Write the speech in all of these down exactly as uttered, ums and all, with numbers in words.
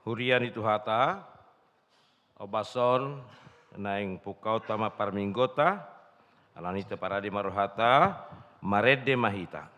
Huria ni Tuhanta, ombas on naeng pungkaonta ma parmingguonta, alani i taparade ma rohanta, marende ma hita.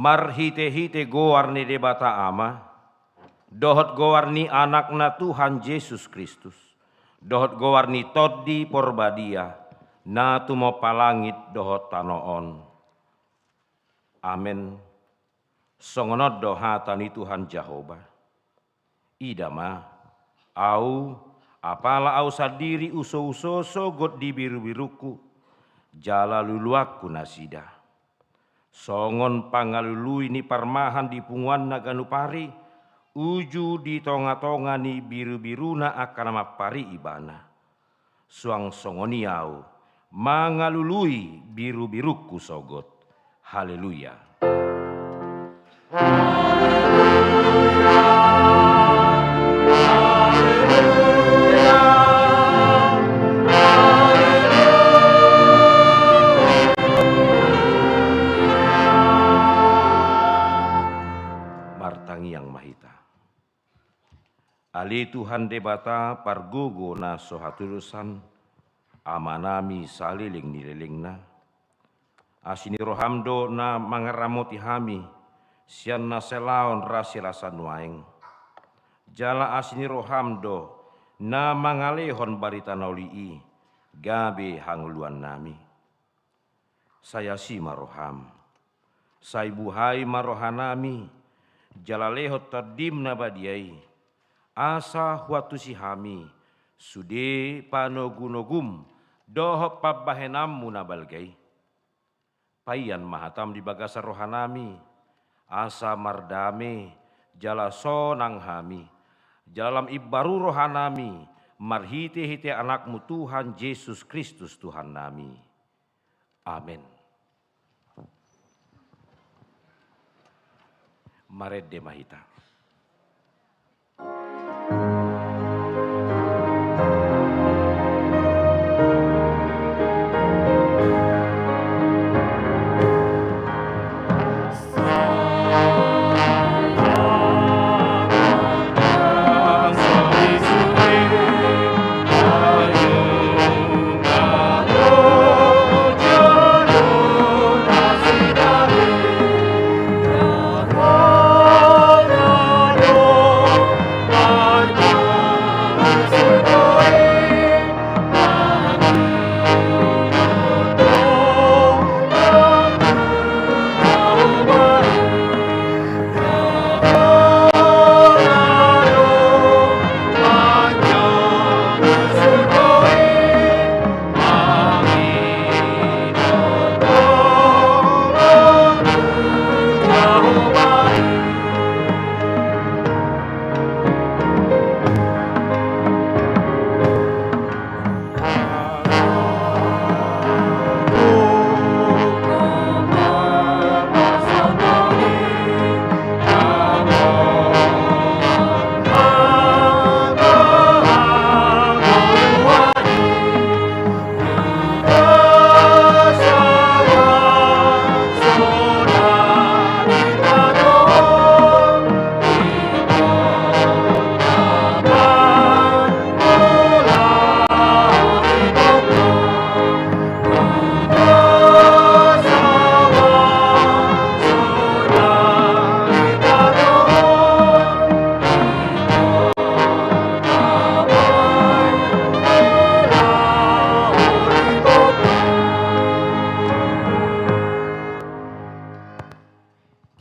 Marhitehite goar ni Debata Ama, dohot goar ni Anakna Tuhan Jesus Kristus, dohot goar ni Tondi Porbadia, na tumompa langit dohot tano on. Amen. Songon on do hata ni Tuhan Jahowa. Ida ma, ahu, apala ahu sandiri husouso sogot di birubirungku, jala luluanku nasida. Songon pangalului ni parmahan di punguanna ganup ari, uju di tongatonga ni birubiruna angka na mampari ibana. Suang songon i ahu, mangalului birubirungku sogot. Haleluya. Martangiang ma hita. Ale Tuhan Debata pargogo na so hatudosan, Amanami saleleng ni lelengna. Asi ni roham do na mangaramoti hami, sian na salaon ras i rasa nuaeng. Jala asi ni roham do na mangalehon barita na uli i, gabe hangoluannami. Sai asi ma roham. Sai buhai ma rohanami, jala lehon Tondim na badia i, asa huantusi hami sude panogunogum dohot pambahenanmu na balga i. Paian ma hatam di bagasan rohanami, asa mardame jala sonang hami, jala lam imbaru rohanami, marhitehite Anakmu Tuhan Jesus Kristus Tuhannami. Amen. Marende ma hita.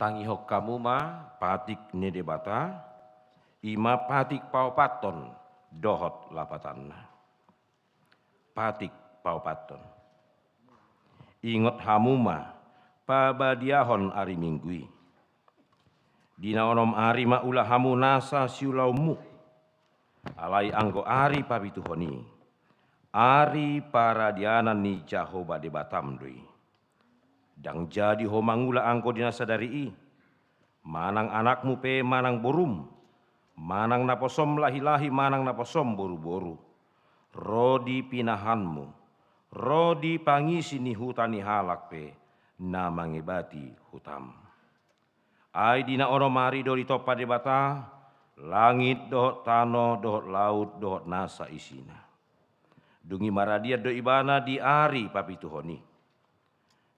Tangihon hamu ma patik ni Debata, i ma patik paopathon dohot lapatanna. Patik paopathon. Ingot hamu ma pabadiahon ari Minggu i. Di na onom ari ma ula hamu nasa siulaonmu. Alai anggo ari papituhon i, ari paradianan ni Jahowa Debatam do i. Ndang jadi ho mangula anggo di na sadari i, manang anakmu pe manang borum, manang naposom lahilahi manang naposom boruboru, ro di pinahanmu, ro di pangisi ni huta ni halak pe na mangebati hutam. Ai di na onom ari do ditompa Debata langit dohot tano dohot laut dohot nasa isina. Dung i maradian do Ibana di ari papituhon i.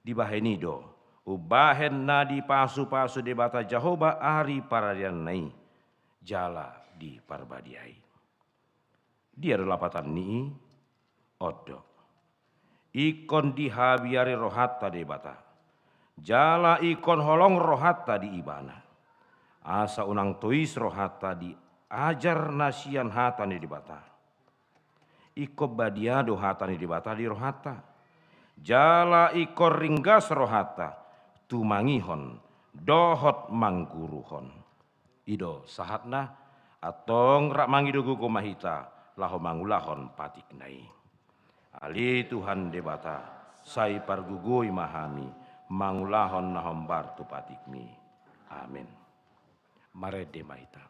Dibahen i do umbahen na dipasupasu Debata Jahowa ari paradianna i jala diparbadiai. Dia do lapatan ni i? On do. Ingkon dihabiari rohanta Debata, jala ingkon holong rohanta di Ibana, asa unang tois rohanta di ajar na sian hata ni Debata. Ingkon badia do hata ni Debata di rohanta, jala ingkon ringgas rohanta tumangihon dohot mangguruhon. I do sahatna, antong rap mangido gogo ma hita laho mangulahon patikna i. Ale Tuhan Debata, sai pargogoi ma hami mangulahon na hombar tu patikmi. Amen. Marende ma hita.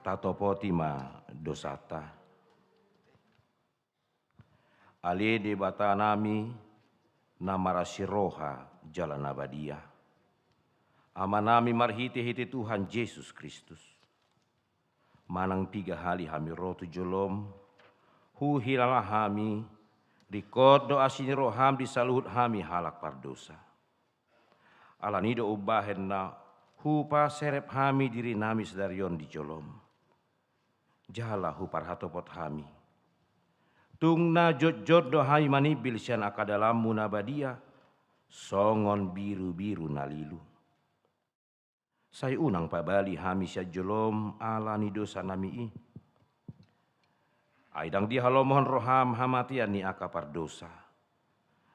Tatopoti ma dosanta. Ale Debatanami na marasi roha jala na badia, Amanami marhitehite Tuhan Jesus Kristus, manang piga hali hami ro tu jolom, huhilala hami, ringkot do asi ni roham di saluhut hami halak pardosa. Alani do umbahen na hupaserep hami dirinami sadari on di jolom, jala huparhatopot hami. Tung na jotjot do hami manimbil sian angka dalanmu na badia, songon birubiru na lilu. Sai unang pabali hami sian jolom ala ni dosanami i. Ai ndang dihalomohon roham hamatean ni angka pardosa.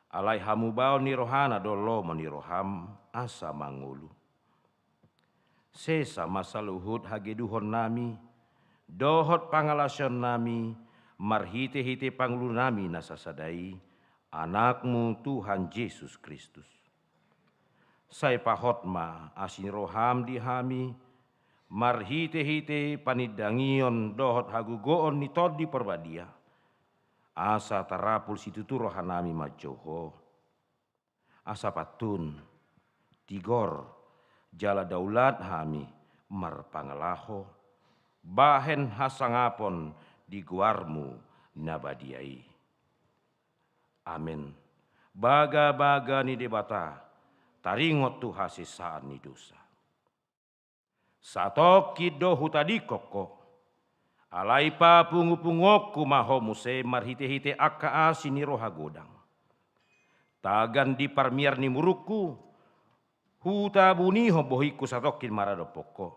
Alai hamubaon ni rohana do lomo ni roham asa mangolu. Sesa ma saluhut hageduhonnami dohot pangalaosionnami marhitehite Pangulunami na sasada i, Anakmu Tuhan Jesus Kristus. Sai pahot ma asi ni roham di hami, marhitehite panindangion dohot hagogoon ni Tondi Parbadia, asa tarapul situtu rohanami manjou Ho. Asa pantun, tigor, jala daulat hami marpangalaho, bahen hasangapon di goarmu na badia i. Amen. Bagabaga ni Debata, taringot tu hasesaan ni dosa. Satongkin do hutadingkon ho, alai papungupunguonku ma ho muse marhitehite angka asi ni roha godang. Tagan di parmiar ni murukku, hutabunihon bohingku satongkin maradophon ho.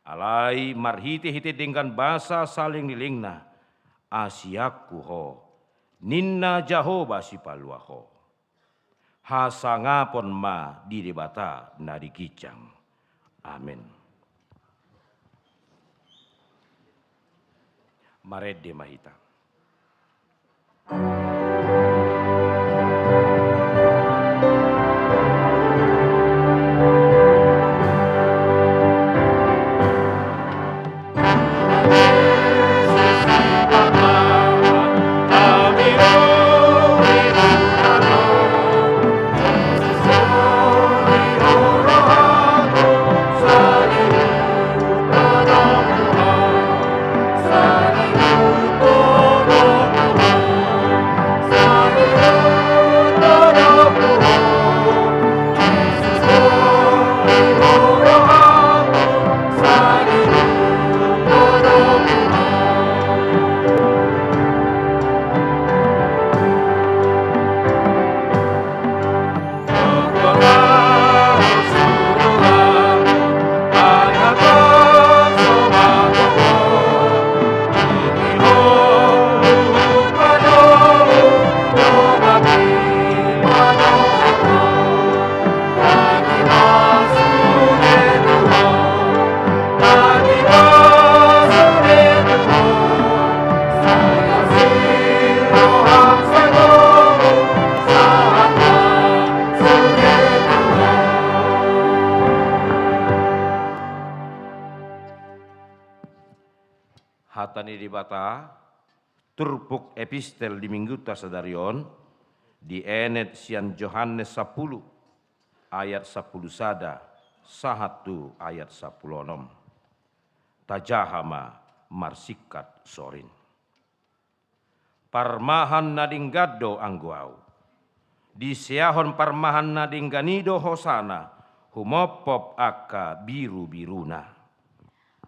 Alai marhitehite denggan basa salelenglelengna, asianku ho, ninna Jahowa Sipalua ho. Hasangapon ma di Debata na di ginjang. Amen. Marende ma hita. Hata ni Debata, turpuk epistel di minggunta sadari on, dienet sian Johannes sampulu, ayat sampulu sada, sahat tu ayat sampulu onom. Tajaha ma marsingkat sorin. Parmahan na denggan do anggo ahu. Diseahon parmahan na denggan i do hosana, humophop angka birubiruna.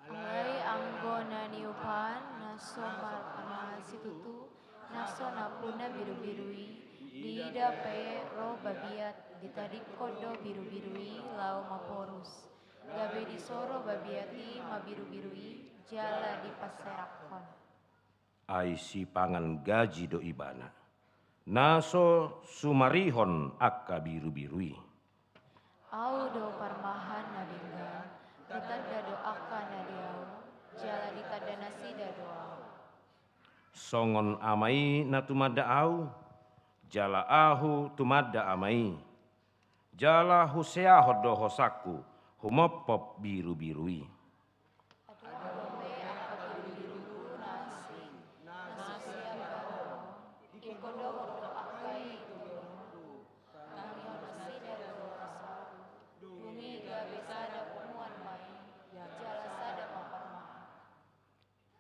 Alai anggo na niupan, na so marparmahan situtu, na so nampuna birubiru i, diida pe ro babiat, ditadingkon do birubiru i laho maporus. Gabe disoro babiat i ma birubiru i, jala diparserakhon. Ai sipangan gaji do ibana, na so sumarihon angka birubiru i. Ahu do parmahan na denggan, ditanda do angka na di ahu, jala ditanda nasida do ahu. Songon Ama i na tumanda ahu, jala ahu tumanda Ama i, jala huseahon do hosangku humophop birubiru i.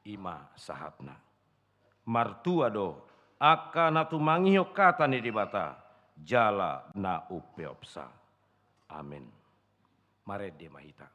I ma sahatna. Martua do angka na tumangihon hata ni Debata jala na umpeopsa. Amen. Marende ma hita.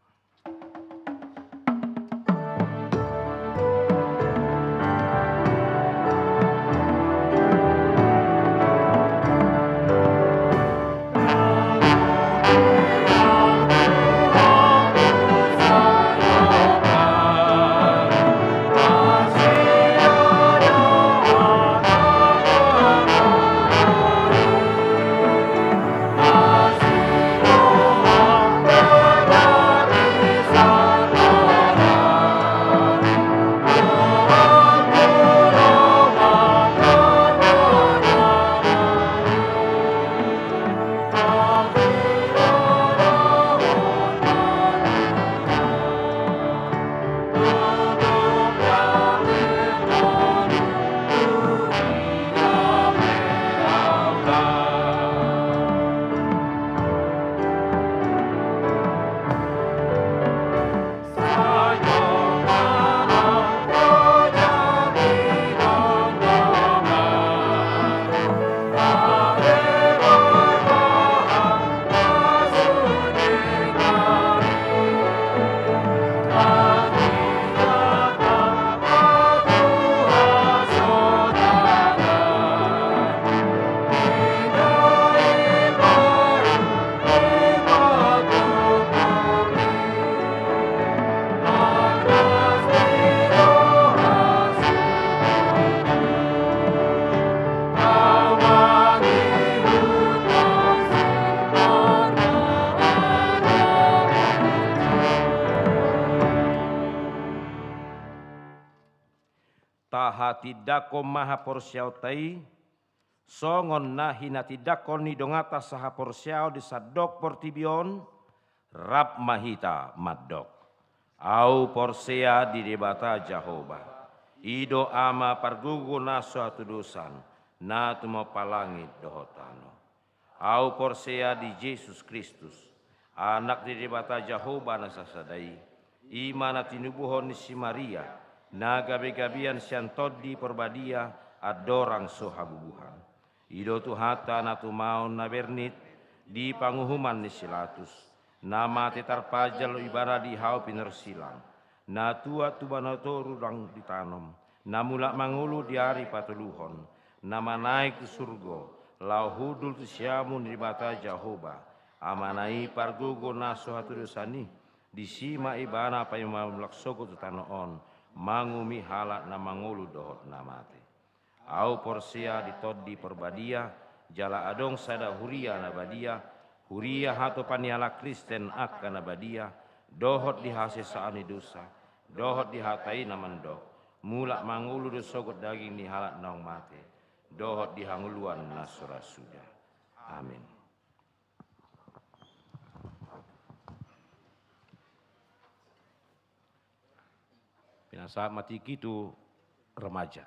Tahatindangkon ma haporseaonta i, songon na hinatindangkon ni donganta sahaporseaon di sandok portibi on, rap ma hita mandok. Ahu porsea di Debata Jahowa, i do Ama pargogo na so hatudosan, na tumompa langit dohot tano. Ahu porsea di Jesus Kristus, Anak ni Debata Jahowa na sasada i, i ma na tinubuhon ni si Maria, na gabegabean sian Tondi Porbadia, andorang so habubuhan. I do Tuhanta na tumaon na bernit di panguhuman ni si Latus, na mate tarpajal Ibana di hau pinorsilang, na tuat tu banua toru ndang ditanom, na mulak mangolu di ari patoluhon, na manaek tu surgo, laho hundul tu siamun ni Debata Jahowa, Amana i pargogo na so hatudosan i, disi ma Ibana paima mulak sogot tu tano on, manguhumi halak na mangolu dohot na mate. Ahu porsea di Tondi Porbadia, jala adong sada huria na badia, huria hatopan ni halak Kristen angka na badia, dohot di hasesaan ni dosa, dohot di hata i na mandok, mulak mangolu do sogot daging ni halak naung mate, dohot di hangoluan na so ra suda. Amen. Pinasahat ma tingki tu remaja.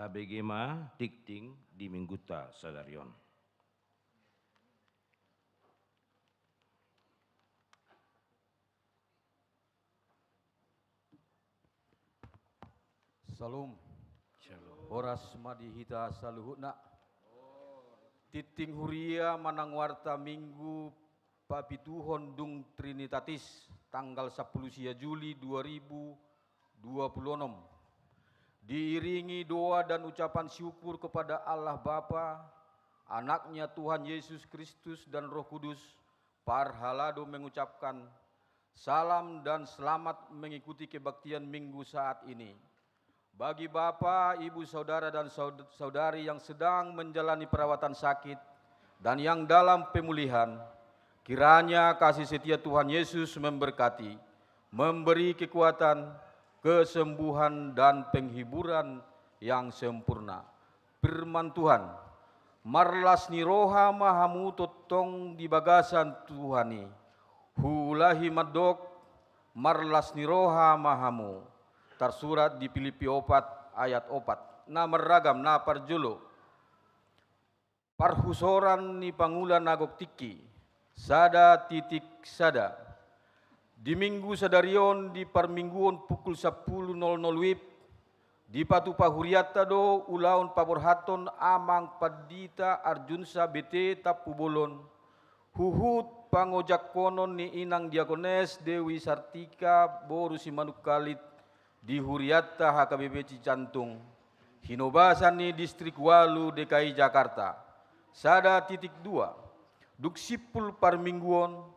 Tabege ma tingting di minggunta sadari on. Syalom. Syalom. Horas ma di hita saluhutna. Tingting huria manang warta Minggu papituhon dung Trinitatis, tanggal sampulu sia Juli dua ribu dua puluh enam. Diiringi doa dan ucapan syukur kepada Allah Bapa, Anaknya Tuhan Yesus Kristus dan Roh Kudus, parhalado mengucapkan salam dan selamat mengikuti kebaktian Minggu saat ini. Bagi Bapak, Ibu, Saudara, dan saud-, Saudari yang sedang menjalani perawatan sakit dan yang dalam pemulihan, kiranya kasih setia Tuhan Yesus memberkati, memberi kekuatan, kesembuhan, dan penghiburan yang sempurna. Firman Tuhan, marlas ni roha ma hamu tongtong di bagasan Tuhan i. Huulahi mandok, marlas ni roha ma hamu. Tarsurat di Pilippi opat ayat opat. Na marragam, na parjolo. Parhusoran ni pangula na gok tingki, sada titik sada. Di Minggu sadari on di parmingguon pukul sampulu nol nol wib, dipatupa hurianta do ulaon paborhathon Amang Pandita Arjunsa B T Tampubolon, huhut pangojakhonon ni Inang Diakones Dewi Sartika boru Simanungkalit, di hurianta H K B P Cijantung, Hinobasan ni Distrik Walu D K I Jakarta. Sada titik dua. Dung simpul parmingguon,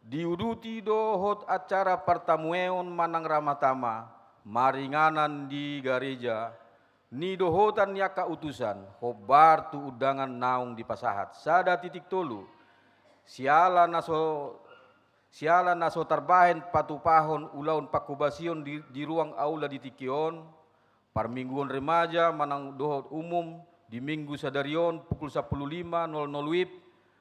diuduti dohot acara partamueon manang ramatama, maringanan di gareja, nidohotan ni angka utusan, hombar tu undangan naung dipasahat. Sada titik tolu. Siala na so Siala na so tarbahen patupahon ulaon panghobasion di, di ruang aula di tingki on, parmingguon remaja manang dohot umum di Minggu sadari on pukul sampulu lima nol nol wib,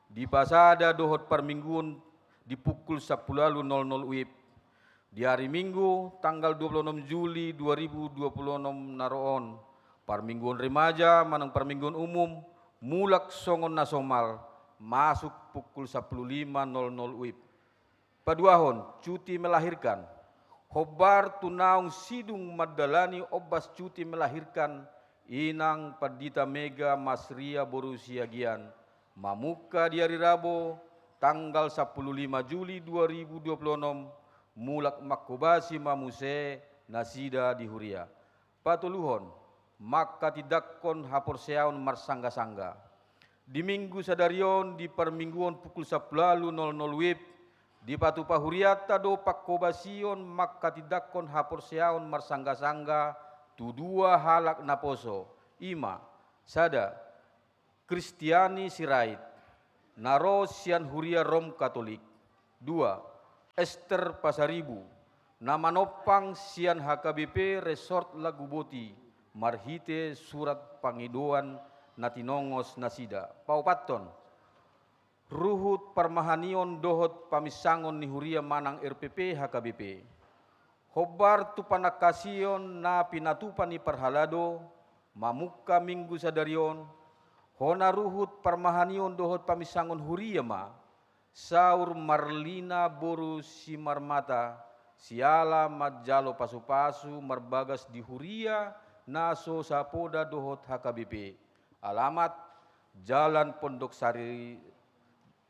dipasada dohot parmingguon di pukul sampulu ualu nol nol wib. Di hari Minggu, tanggal dua puluh enam Juli dua ribu dua puluh enam na ro on, parmingguon remaja manang parmingguon umum, mulak songon na somal, masuk pukul sampulu lima nol nol wib. Paduahon, cuti melahirkan. Hombar tu naung sidung mandalani ombas cuti melahirkan, inang Pandita Mega Masria boru Siagian, mamungka di ari Rabo, tanggal sampulu lima Juli dua ribu dua puluh enam, mulak manghobasi ma muse nasida di huria. Patoluhon, manghatindanghon haporseaon marsanggasangga. Di Minggu sadari on, di parmingguon pukul sampulu ualu nol nol wib, dipatupa hurianta do panghobasion manghatindanghon haporseaon marsanggasangga tu dua halak naposo, i ma, sada, Kristiani Sirait, na ro sian huria Rom Katolik. Dua, Ester Pasaribu, na manompang sian H K B P Resort Laguboti, marhite surat pangidoan na tinongos nasida. Paopathon, ruhut parmahanion dohot paminsangon ni huria manang R P P H K B P. Hombar tu panangkasion na pinatupa ni parhalado, mamungka Minggu sadari on, hona ruhut parmahanion dohot paminsangon huria ma, saur Marlina boru Simarmata, siala manjalo pasupasu marbagas di huria na so sapoda dohot H K B P. Alamat, Jalan Pondok Sari,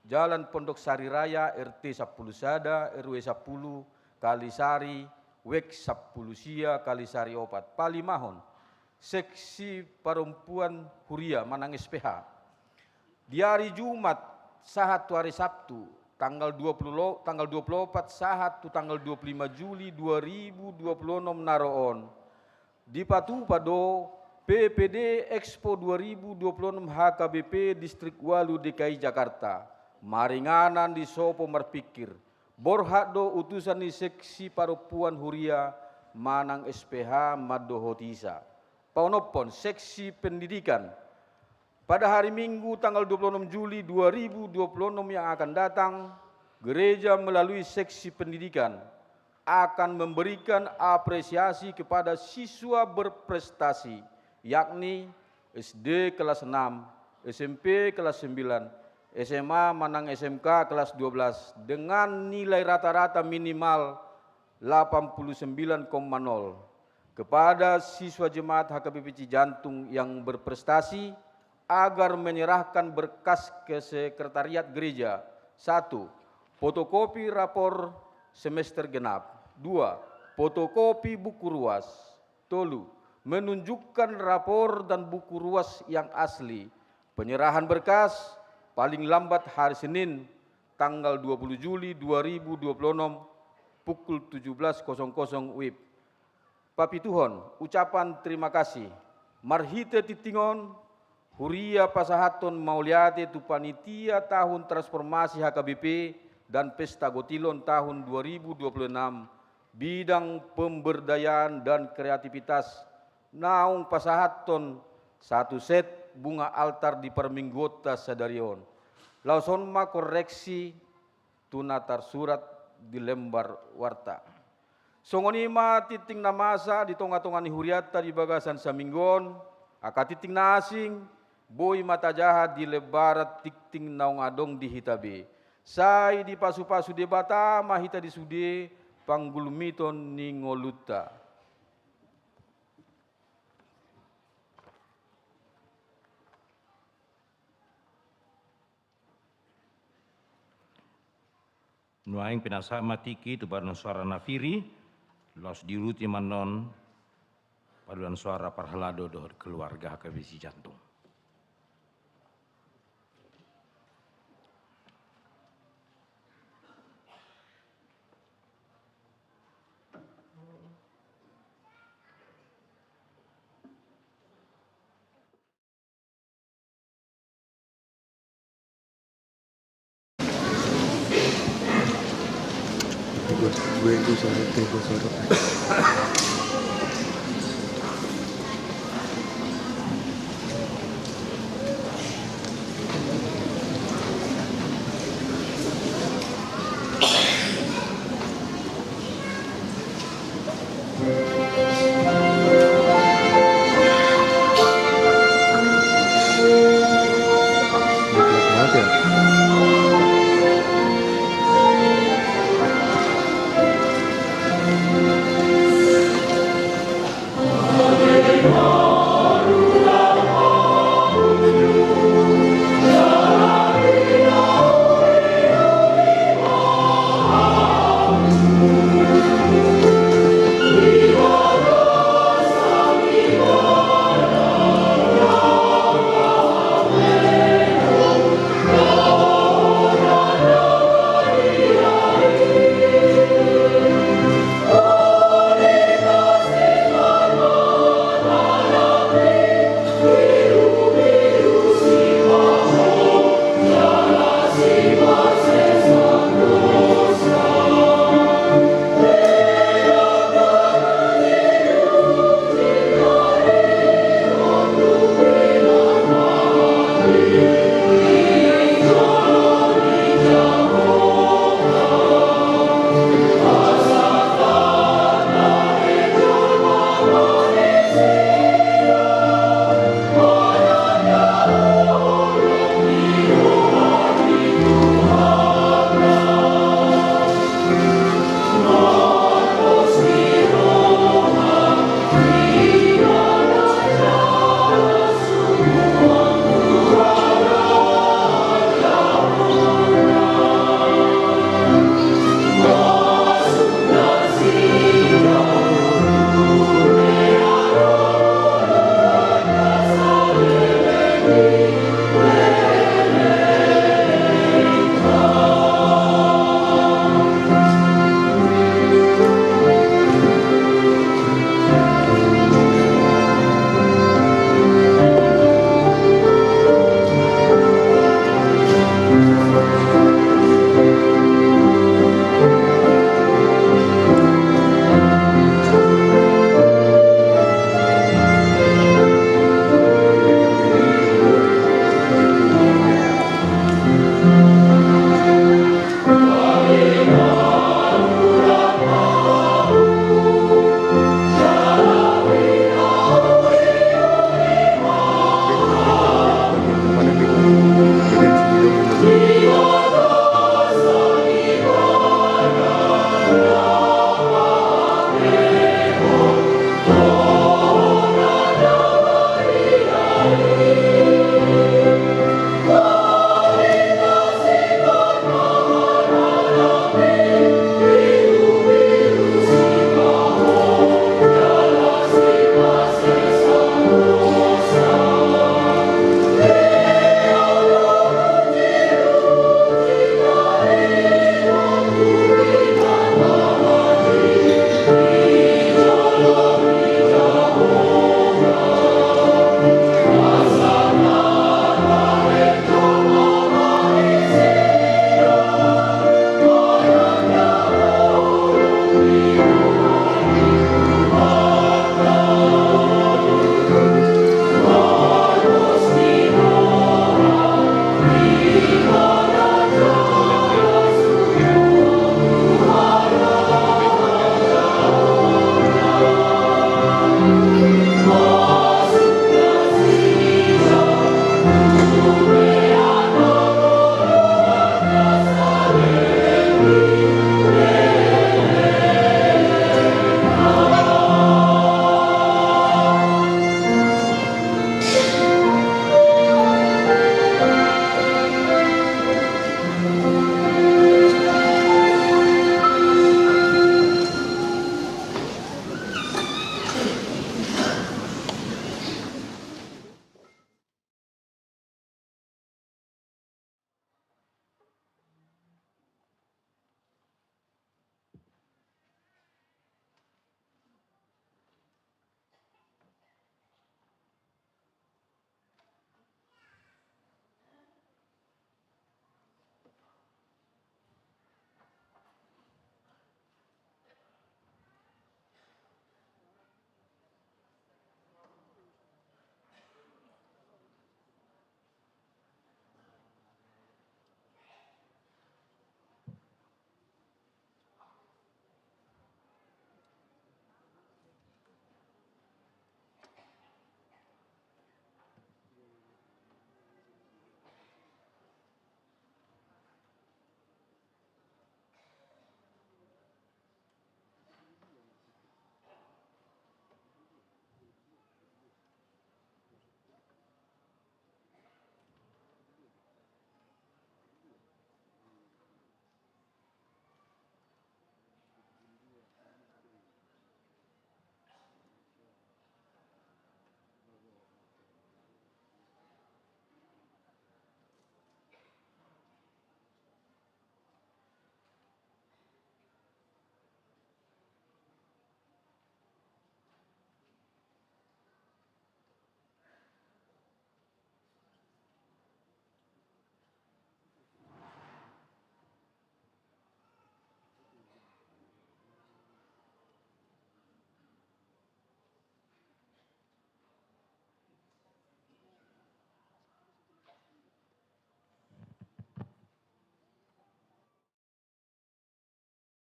Jalan Pondok Sari Raya, R T sampulu sada, R W sampulu, Kalisari, W X sampulu sia, Kalisari opat. Palimahon, seksi parompuan huria manang S P H. Di ari Jumat sahat tu ari Sabtu, tanggal dua puluh lo-, tanggal dua puluh opat sahat tu tanggal dua puluh lima Juli dua ribu dua puluh enam na ro on, dipatupa do P P D Expo dua ribu dua puluh enam H K B P Distrik ualu D K I Jakarta, maringanan di sopo marpingkir, borhat do utusan ni seksi parompuan huria manang S P H mandohoti sa. Paonomhon, seksi pendidikan. Pada hari Minggu tanggal dua puluh enam Juli dua ribu dua puluh enam yang akan datang, gereja melalui seksi pendidikan akan memberikan apresiasi kepada siswa berprestasi, yakni S D kelas enam, S M P kelas sembilan, S M A manang S M K kelas dua belas dengan nilai rata-rata minimal delapan puluh sembilan koma nol. Kepada siswa jemaat H K B P Cijantung yang berprestasi, agar menyerahkan berkas ke sekretariat gereja. Satu, fotokopi rapor semester genap. Dua, fotokopi buku ruas. Tolu, menunjukkan rapor dan buku ruas yang asli. Penyerahan berkas paling lambat hari Senin, tanggal dua puluh Juli dua ribu dua puluh enam, pukul tujuh belas kosong kosong W I B. Papituhon, ucapan terima kasih. Marhite tingting on, huria pasahathon mauliate tu panitia tahun transformasi H K B P dan pesta gotilon tahun dua ribu dua puluh enam, bidang pemberdayaan dan kreativitas, naung pasahathon satu set bunga altar di parmingguonta sadari on. Laos on ma koreksi tu na tarsurat di lembar warta. Songon i ma tingting na masa di tonga-tonga ni hurianta di bagasan saminggu on, angka tingting na asing, boi ma tajaha di lembaran tingting naung adong di hita be. Sai dipasu-pasu Debata ma hita di sude panggulmiton ni ngolunta. Nuaeng pinasahat ma tingki tu paduan suara na firi, laos diuruti ma annon paduan suara parhalado dohot keluarga H K B P Cijantung.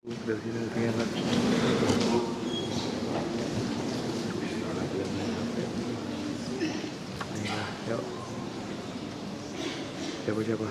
Dari sini mungkin enak. Nah, yuk. Siapa, siapa?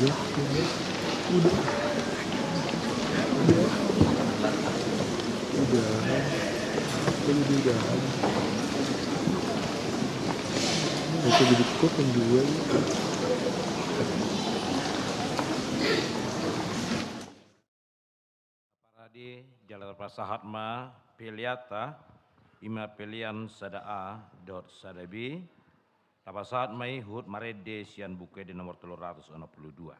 Udah, udah, udah, udah, udah, udah, udah. Oke, jadi kok penjual. Parade jala tapasahat ma peleanta, i ma pelean sada A dohot sada B, tapasahat ma i huhut marende sian Buku Ende nomor tolu ratus onom pulu dua.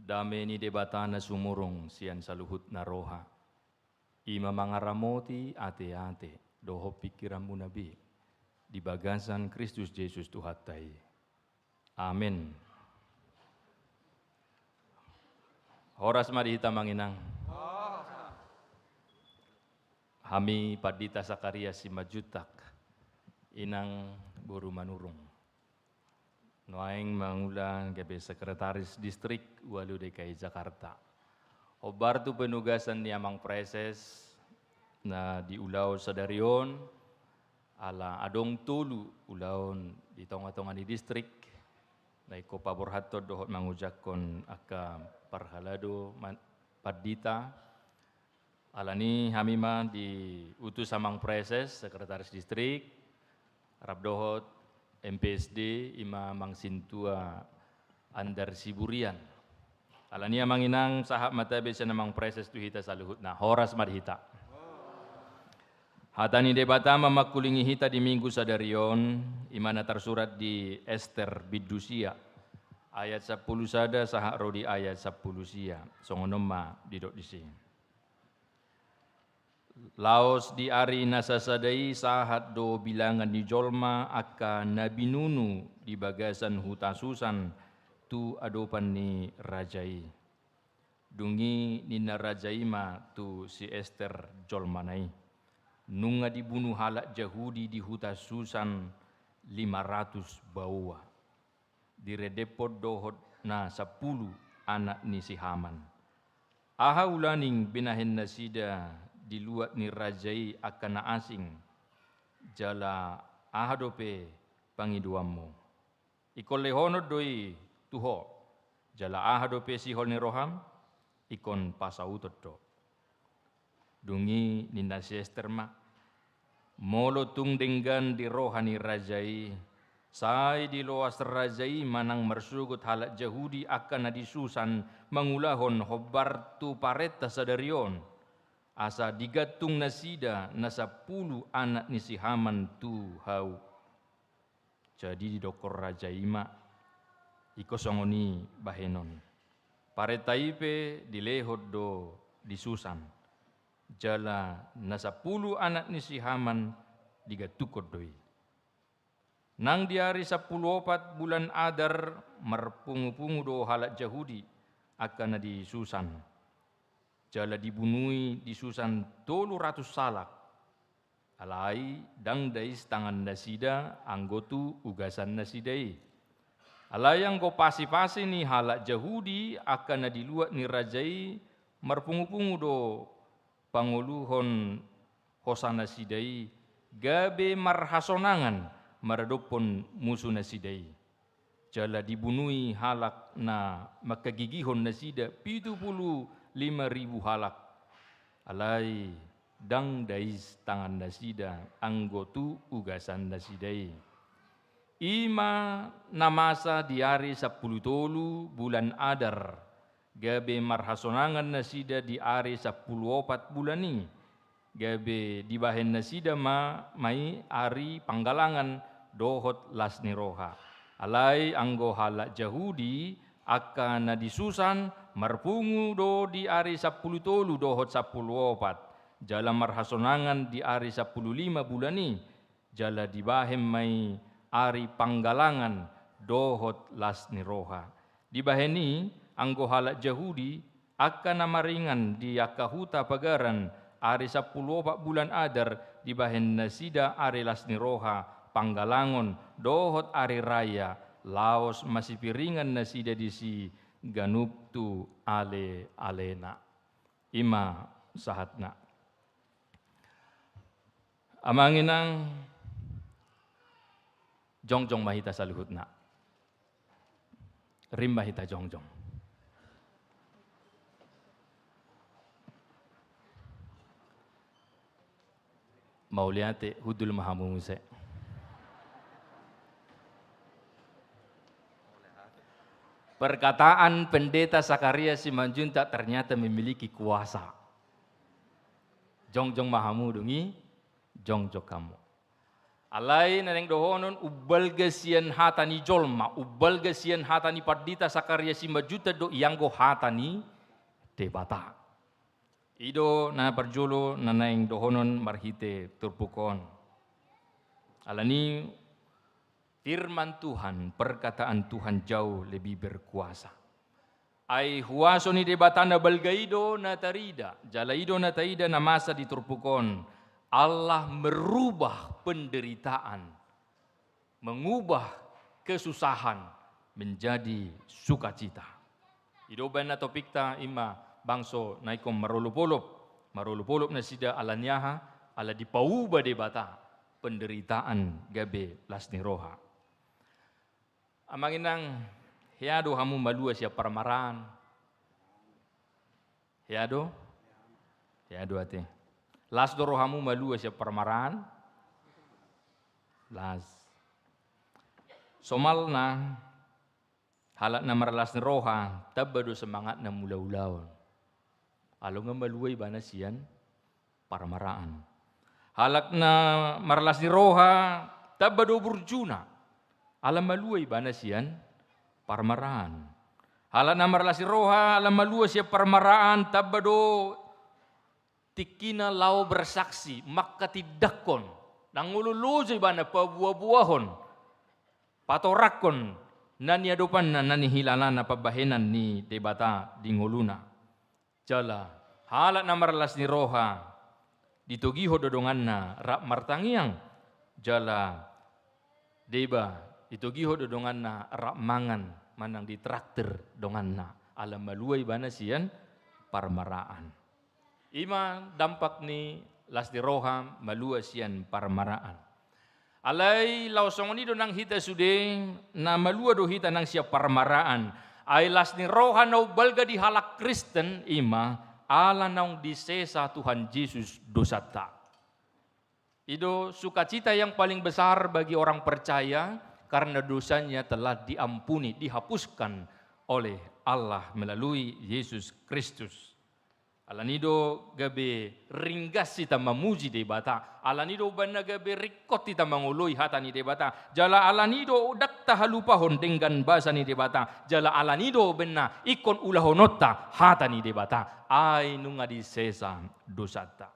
Dame ni Debata na sumurung sian saluhut na roha, i ma mangaramoti ateate dohot pingkiranmuna be di bagasan Kristus Jesus Tuhanta i. Amen. Horas ma di hita, Amang Inang. Hami Pandita Sakaria Simanjuntak, Inang boru Manurung. Nuaeng mangula gabe Sekretaris Distrik Ualu D K I Jakarta. Hombar tu penugasan ni Amang Praeses na di ulaon sadari on, ala adong tolu ulaon di tonga-tonga ni distrik, na ingkon paborhathon dohot mangojakhon angka parhalado man-, pandita. Alani i hami ma diutus Amang Praeses, Sekretaris Distrik, rap dohot M P S D, i ma Amang Sintua Andar Siburian. Alani i, Amang Inang, sahat ma tabe sian Amang Praeses tu hita saluhutna. Horas ma di hita. Hata ni Debata ma mangkulingi hita di Minggu sadari on, i ma na tarsurat di Ester bindu sia, ayat sampulu sada sahat ro di ayat sampulu sia. Songon on ma didok disi. Laos di ari na sasada i sahat do bilangan ni jolma angka na binunu di bagasan huta Susan tu adopan ni raja i. Dung i ninna raja i ma tu si Ester jolmana i: Nunga dibunu halak Jahudi di huta Susan lima ratus baoa, direndephon dohot na sampulu anak ni si Haman. Aha ulaning binahen nasida di luat ni raja i angka na asing, jala aha dope pangidoanmu? Ingkon lehonon do i tu ho, jala aha dope sihol ni roham, ingkon pasauton do. Dung i ninna si Ester ma: Molo tung denggan di roha ni raja i, sai diloas raja i manang marsogot halak Jahudi angka na di Susan mangulahon hombar tu parenta sadari on, asa digantung nasida na sampulu anak ni si Haman tu hau. Jadi didokkon raja i ma: Ingkon songon i bahenon. Parenta i pe dilehon do di Susan, jala na sampulu anak ni si Haman digantungkon do i. Nang di ari sampulu opat bulan Adar marpungupungu do halak Jahudi angka na di Susan, jala dibunui di Susan tolu ratus halak. Alai ndang dais tangan nasida anggo tu ugasan nasida i. Alai anggo pasipasi ni halak Jahudi angka na di luat ni raja i marpungupungu do pangoluhon hosa nasida i, gabe marhasonangan maradophon musu nasida i. Jala dibunui halak na mangkagigihon nasida pitu pulu lima ribu halak. Alai ndang dais tangan nasida anggo tu ugasan nasida i. I ma na masa di ari sampulu tolu bulan Adar, gabe marhasonangan nasida di ari sampulu opat bulan i, gabe dibahen nasida ma, ma i ari panggalangan dohot las ni roha. Alai anggo halak Jahudi angka na di Susan marpungu do di ari sampulu tolu dohot sampulu opat, jala marhasonangan di ari sampulu lima bulan i, jala dibahen ma i ari panggalangan dohot las ni roha. Dibahen i anggo halak Jahudi angka na maringan di angka huta pagaran, ari sampulu opat bulan Adar dibahen nasida ari las ni roha, panggalangon dohot ari raya, laos masipiringan nasida disi ganup tu alealena. I ma sahatna. Amang inang, jongjong ma hita saluhutna. Rim ma hita jongjong. Mauliate, hundul ma hamu muse. Perkataan Pendeta Sakaria Simanjuntak ternyata memiliki kuasa. Jongjong ma hamu, dung i jongjong hamu. Alai na naeng dohonon, umbalga sian hata ni jolma, umbalga sian hata ni pandita Sakaria Simanjuntak do ianggo hata ni Debata. I do na parjolo na naeng dohonon marhite turpuk on. Alani firman Tuhan, perkataan Tuhan jauh lebih berkuasa. Ai huaso ni Debata na balga i do na tarida, jala i do na taida na masa di turpuk on. Allah merubah penderitaan, mengubah kesusahan menjadi sukacita. I do umbahen na topikta i ma bangso na ingkon marolopolop, marolopolop nasida ala ni aha, ala dipauba Debata penderitaan gabe las ni roha. Amang inang, hea do hamu malua sian parmaraan? Hea do? Hea do ate. Las do rohamu malua sian parmaraan? Las. Somalna, halak na marlas ni roha, tamba do semangatna mangula ulaon. Ala nunga malua ibana sian parmaraan. Halak na marlas ni roha, tamba do burjuna. Ala malua ibana sian parmaraan. Halak na marlas ni roha, ala malua sian parmaraan, tamba do tingkina laho bersaksi, mangkatindangkon. Ndang olo loja ibana paboaboahon, patorangkon na niadopanna, na nihilalana, pambahenan ni Debata di ngoluna. Jala halak na marlas ni roha, ditogihon do donganna rap martangiang, jala deba, ditogihon do donganna rap mangan, manang ditraktir donganna, ala malua ibana sian parmaraan. I ma dampak ni las ni roha malua sian parmaraan. Alai laos songon i do nang hita sude, na malua do hita nang sian parmaraan. Ai las ni roha naung balga di halak Kristen i ma ala naung disesa Tuhan Jesus dosanta. I do sukacita yang paling besar bagi orang percaya karena dosanya telah diampuni, dihapuskan oleh Allah melalui Yesus Kristus. Alani do gabe ringgas hita mamuji Debata, alani do umbahen na gabe ringkot hita mangoloi hata ni Debata, jala alani do ndang tahalupahon denggan basa ni Debata, jala alani do umbahen na ingkon ulahononta hata ni Debata, ai nunga disesa dosanta.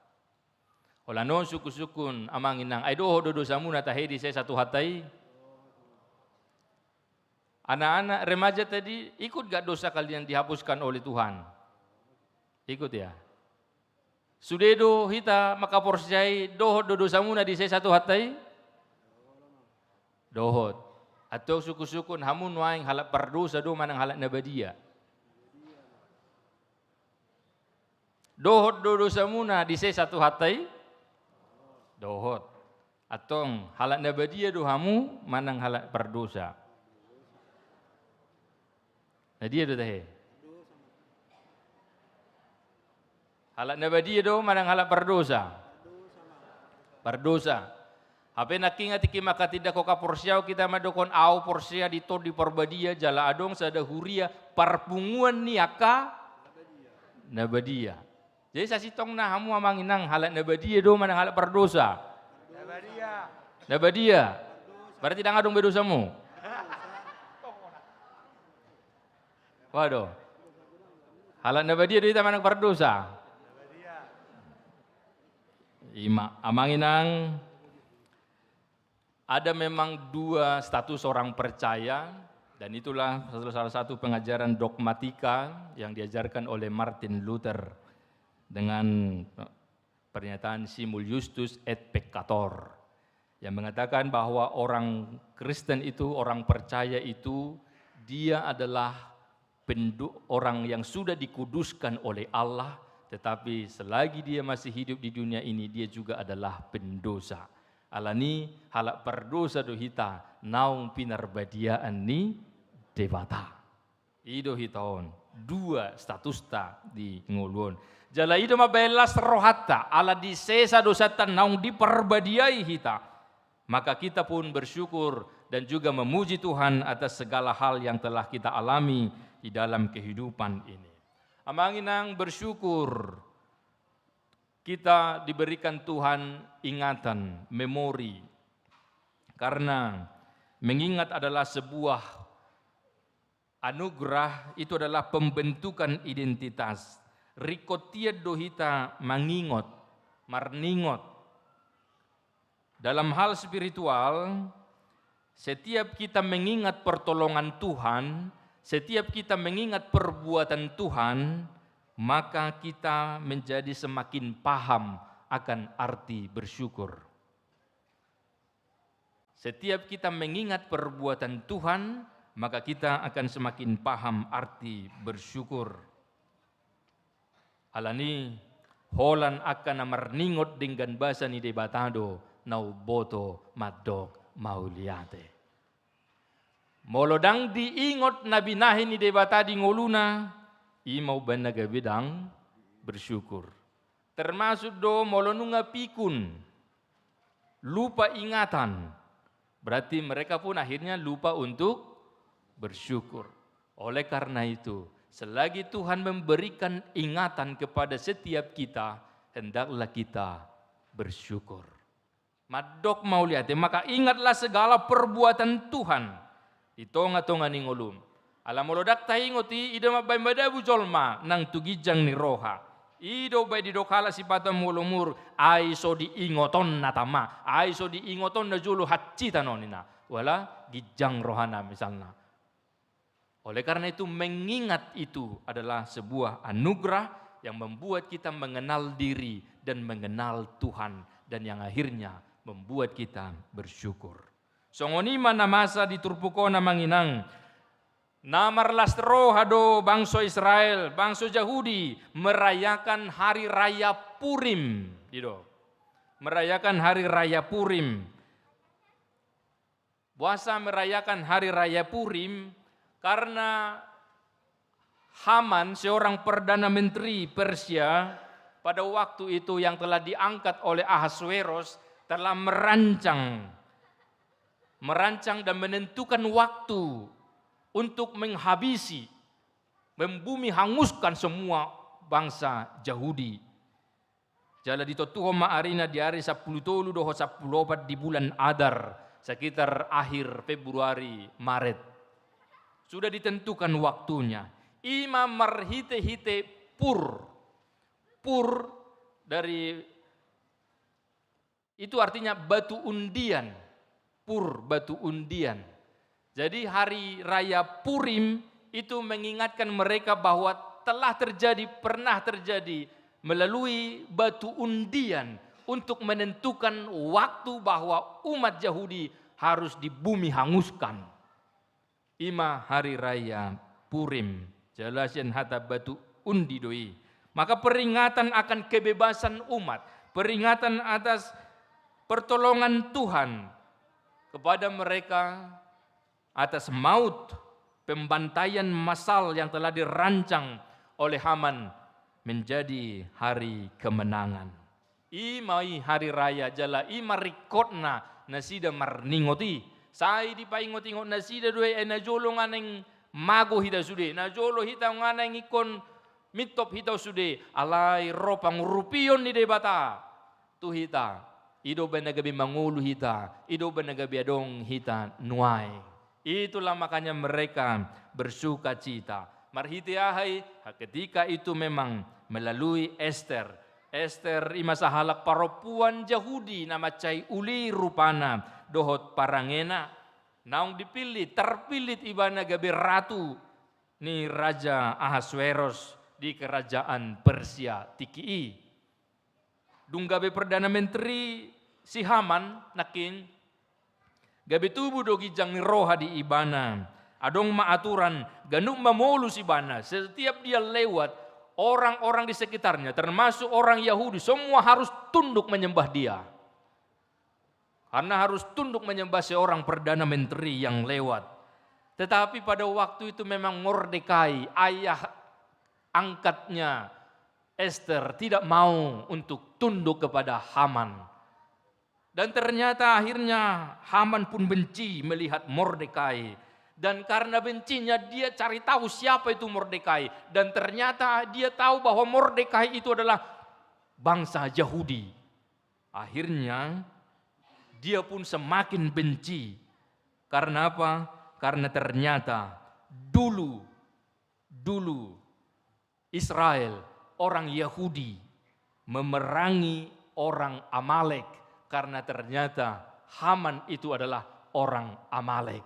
Holan on sungkunsungkun amang inang, ai dohot do dosamuna tahe disesa Tuhanta i? Anak-anak remaja tadi, ikut gak dosa kalian dihapuskan oleh Tuhan? Ikut ya. Sude do hita mangkaporseai dohot do dosamuna disesa Tuhanta i? Dohot. Antong sungkunsungkun hamu nuaeng halak pardosa do manang halak na badia? Dohot do dosamuna disesa Tuhanta i? Dohot. Antong halak na badia do hamu manang halak pardosa? Na dia do tahe? Halak na badia do manang halak pardosa? Pardosa. Hape nangkin tingki mangkatindangkon haporseaon hita mandokhon au porsea di Tondi Parbadia jala adong sada huria parpunguan ni angka na badia. Jadi sasintongna hamu amang inang halak na badia do manang halak pardosa? Na badia. Na badia. Berarti ndang adong be dosamu. Waduh. Halak na badia do hita manang pardosa? I ma amang inang. Ada memang dua status orang percaya, dan itulah salah satu pengajaran dogmatika yang diajarkan oleh Martin Luther dengan pernyataan Simul Iustus et peccator, yang mengatakan bahwa orang Kristen itu, orang percaya itu, dia adalah pendu-, orang yang sudah dikuduskan oleh Allah, tetapi selagi dia masih hidup di dunia ini, dia juga adalah pendosa. Alani halak pardosa do hita naung pinarbadiaan ni Debata. I do hita on, dua statusta di ngolu on. Jala i do mambahen las rohanta, ala disesa dosanta naung diparbadiai hita. Maka kita pun bersyukur dan juga memuji Tuhan atas segala hal yang telah kita alami di dalam kehidupan ini. Amang inang, bersyukur kita diberikan Tuhan ingatan, memori, Karena mengingat adalah sebuah anugerah, itu adalah pembentukan identitas. Ringkot hian do hita mangingot, marningot. Dalam hal spiritual, setiap kita mengingat pertolongan Tuhan, setiap kita mengingat perbuatan Tuhan, maka kita menjadi semakin paham akan arti bersyukur. Setiap kita mengingat perbuatan Tuhan, maka kita akan semakin paham arti bersyukur. Alani, holan angka na marningot denggan basa ni Debata do na umboto mandok mauliate. Molo ndang diingot na binahen ni Debata di ngoluna, i ma umbahen na gabe ndang bersyukur. Termasuk do molo nunga pikun, lupa ingatan, berarti mereka pun akhirnya lupa untuk bersyukur. Oleh karena itu, selagi Tuhan memberikan ingatan kepada setiap kita, hendaklah kita bersyukur. Mandok mauliate, maka ingatlah segala perbuatan Tuhan di tonga-tonga ni ngolum. Ala molo ndang taingot i, i do mambahen madabu jolma nang tu ginjang ni roha. I do umbahen didok halak sipata molo umur, ai so diingotonna tama, ai so diingotonna jolo hansitan on, ninna. Wala ginjang rohana misalna. Oleh karena itu, mengingat itu adalah sebuah anugerah yang membuat kita mengenal diri dan mengenal Tuhan, dan yang akhirnya membuat kita bersyukur. Songon i ma na masa di turpuk on, amang inang, na marlas roha do bangso Israel, bangso Jahudi, merayakan hari raya Purim, gitu. Merayakan hari raya Purim. Boasa merayakan hari raya Purim? Karena Haman, seorang perdana menteri Persia, pada waktu itu yang telah diangkat oleh Ahasweros, telah merancang, merancang dan menentukan waktu untuk menghabisi, membumi hanguskan semua bangsa Jahudi. Jala ditontuhon ma arina di ari sampulu tolu dohot sampulu opat di bulan Adar, sekitar akhir Februari, Maret. Sudah ditentukan waktunya. I ma marhite-hite pur. Pur dari, itu artinya batu undian. Pur, batu undian. Jadi, hari raya Purim itu mengingatkan mereka bahwa telah terjadi, pernah terjadi melalui batu undian untuk menentukan waktu bahwa umat Yahudi harus dibumi hanguskan. I ma hari raya Purim. Jala sian hata batu undi do i. Maka peringatan akan kebebasan umat, peringatan atas pertolongan Tuhan kepada mereka atas maut, pembantaian massal yang telah dirancang oleh Haman menjadi hari kemenangan. I ma i hari raya, jala i ma ringkotna nasida marningot i. Sai dipaingot-ingot nasida do i, ai najolo nga naeng mago hita sude, najolo hita nga naeng ingkon mintop hita sude, alai ro pangurupion ni Debata tu hita. I do umbahen na gabe mangolu hita, i do umbahen na gabe adong hita nuaeng. Itulah makanya mereka bersukacita. Marhite aha i? Ketika itu memang melalui Ester. Ester i ma sahalak parompuan Jahudi na mansai uli rupana dohot parangena. Naung dipillit, terpillit ibana gabe ratu ni Raja Ahasweros di kerajaan Persia tingki i. Dung gabe perdana menteri si Haman nangkin, gabe tubu do ginjang ni roha di ibana. Adong ma aturan, ganup mamolus ibana, setiap dia lewat, orang-orang di sekitarnya, termasuk orang Yahudi, semua harus tunduk menyembah dia. Karena harus tunduk menyembah seorang perdana menteri yang lewat. Tetapi pada waktu itu memang Mordekai, ayah angkatnya Ester, tidak mau untuk tunduk kepada Haman. Dan ternyata akhirnya Haman pun benci melihat Mordekai. Dan karena bencinya, dia cari tahu siapa itu Mordekai. Dan ternyata dia tahu bahwa Mordekai itu adalah bangsa Yahudi. Akhirnya, Dia pun semakin benci. Karena apa? Karena ternyata dulu, dulu Israel, orang Yahudi, memerangi orang Amalek, karena ternyata Haman itu adalah orang Amalek.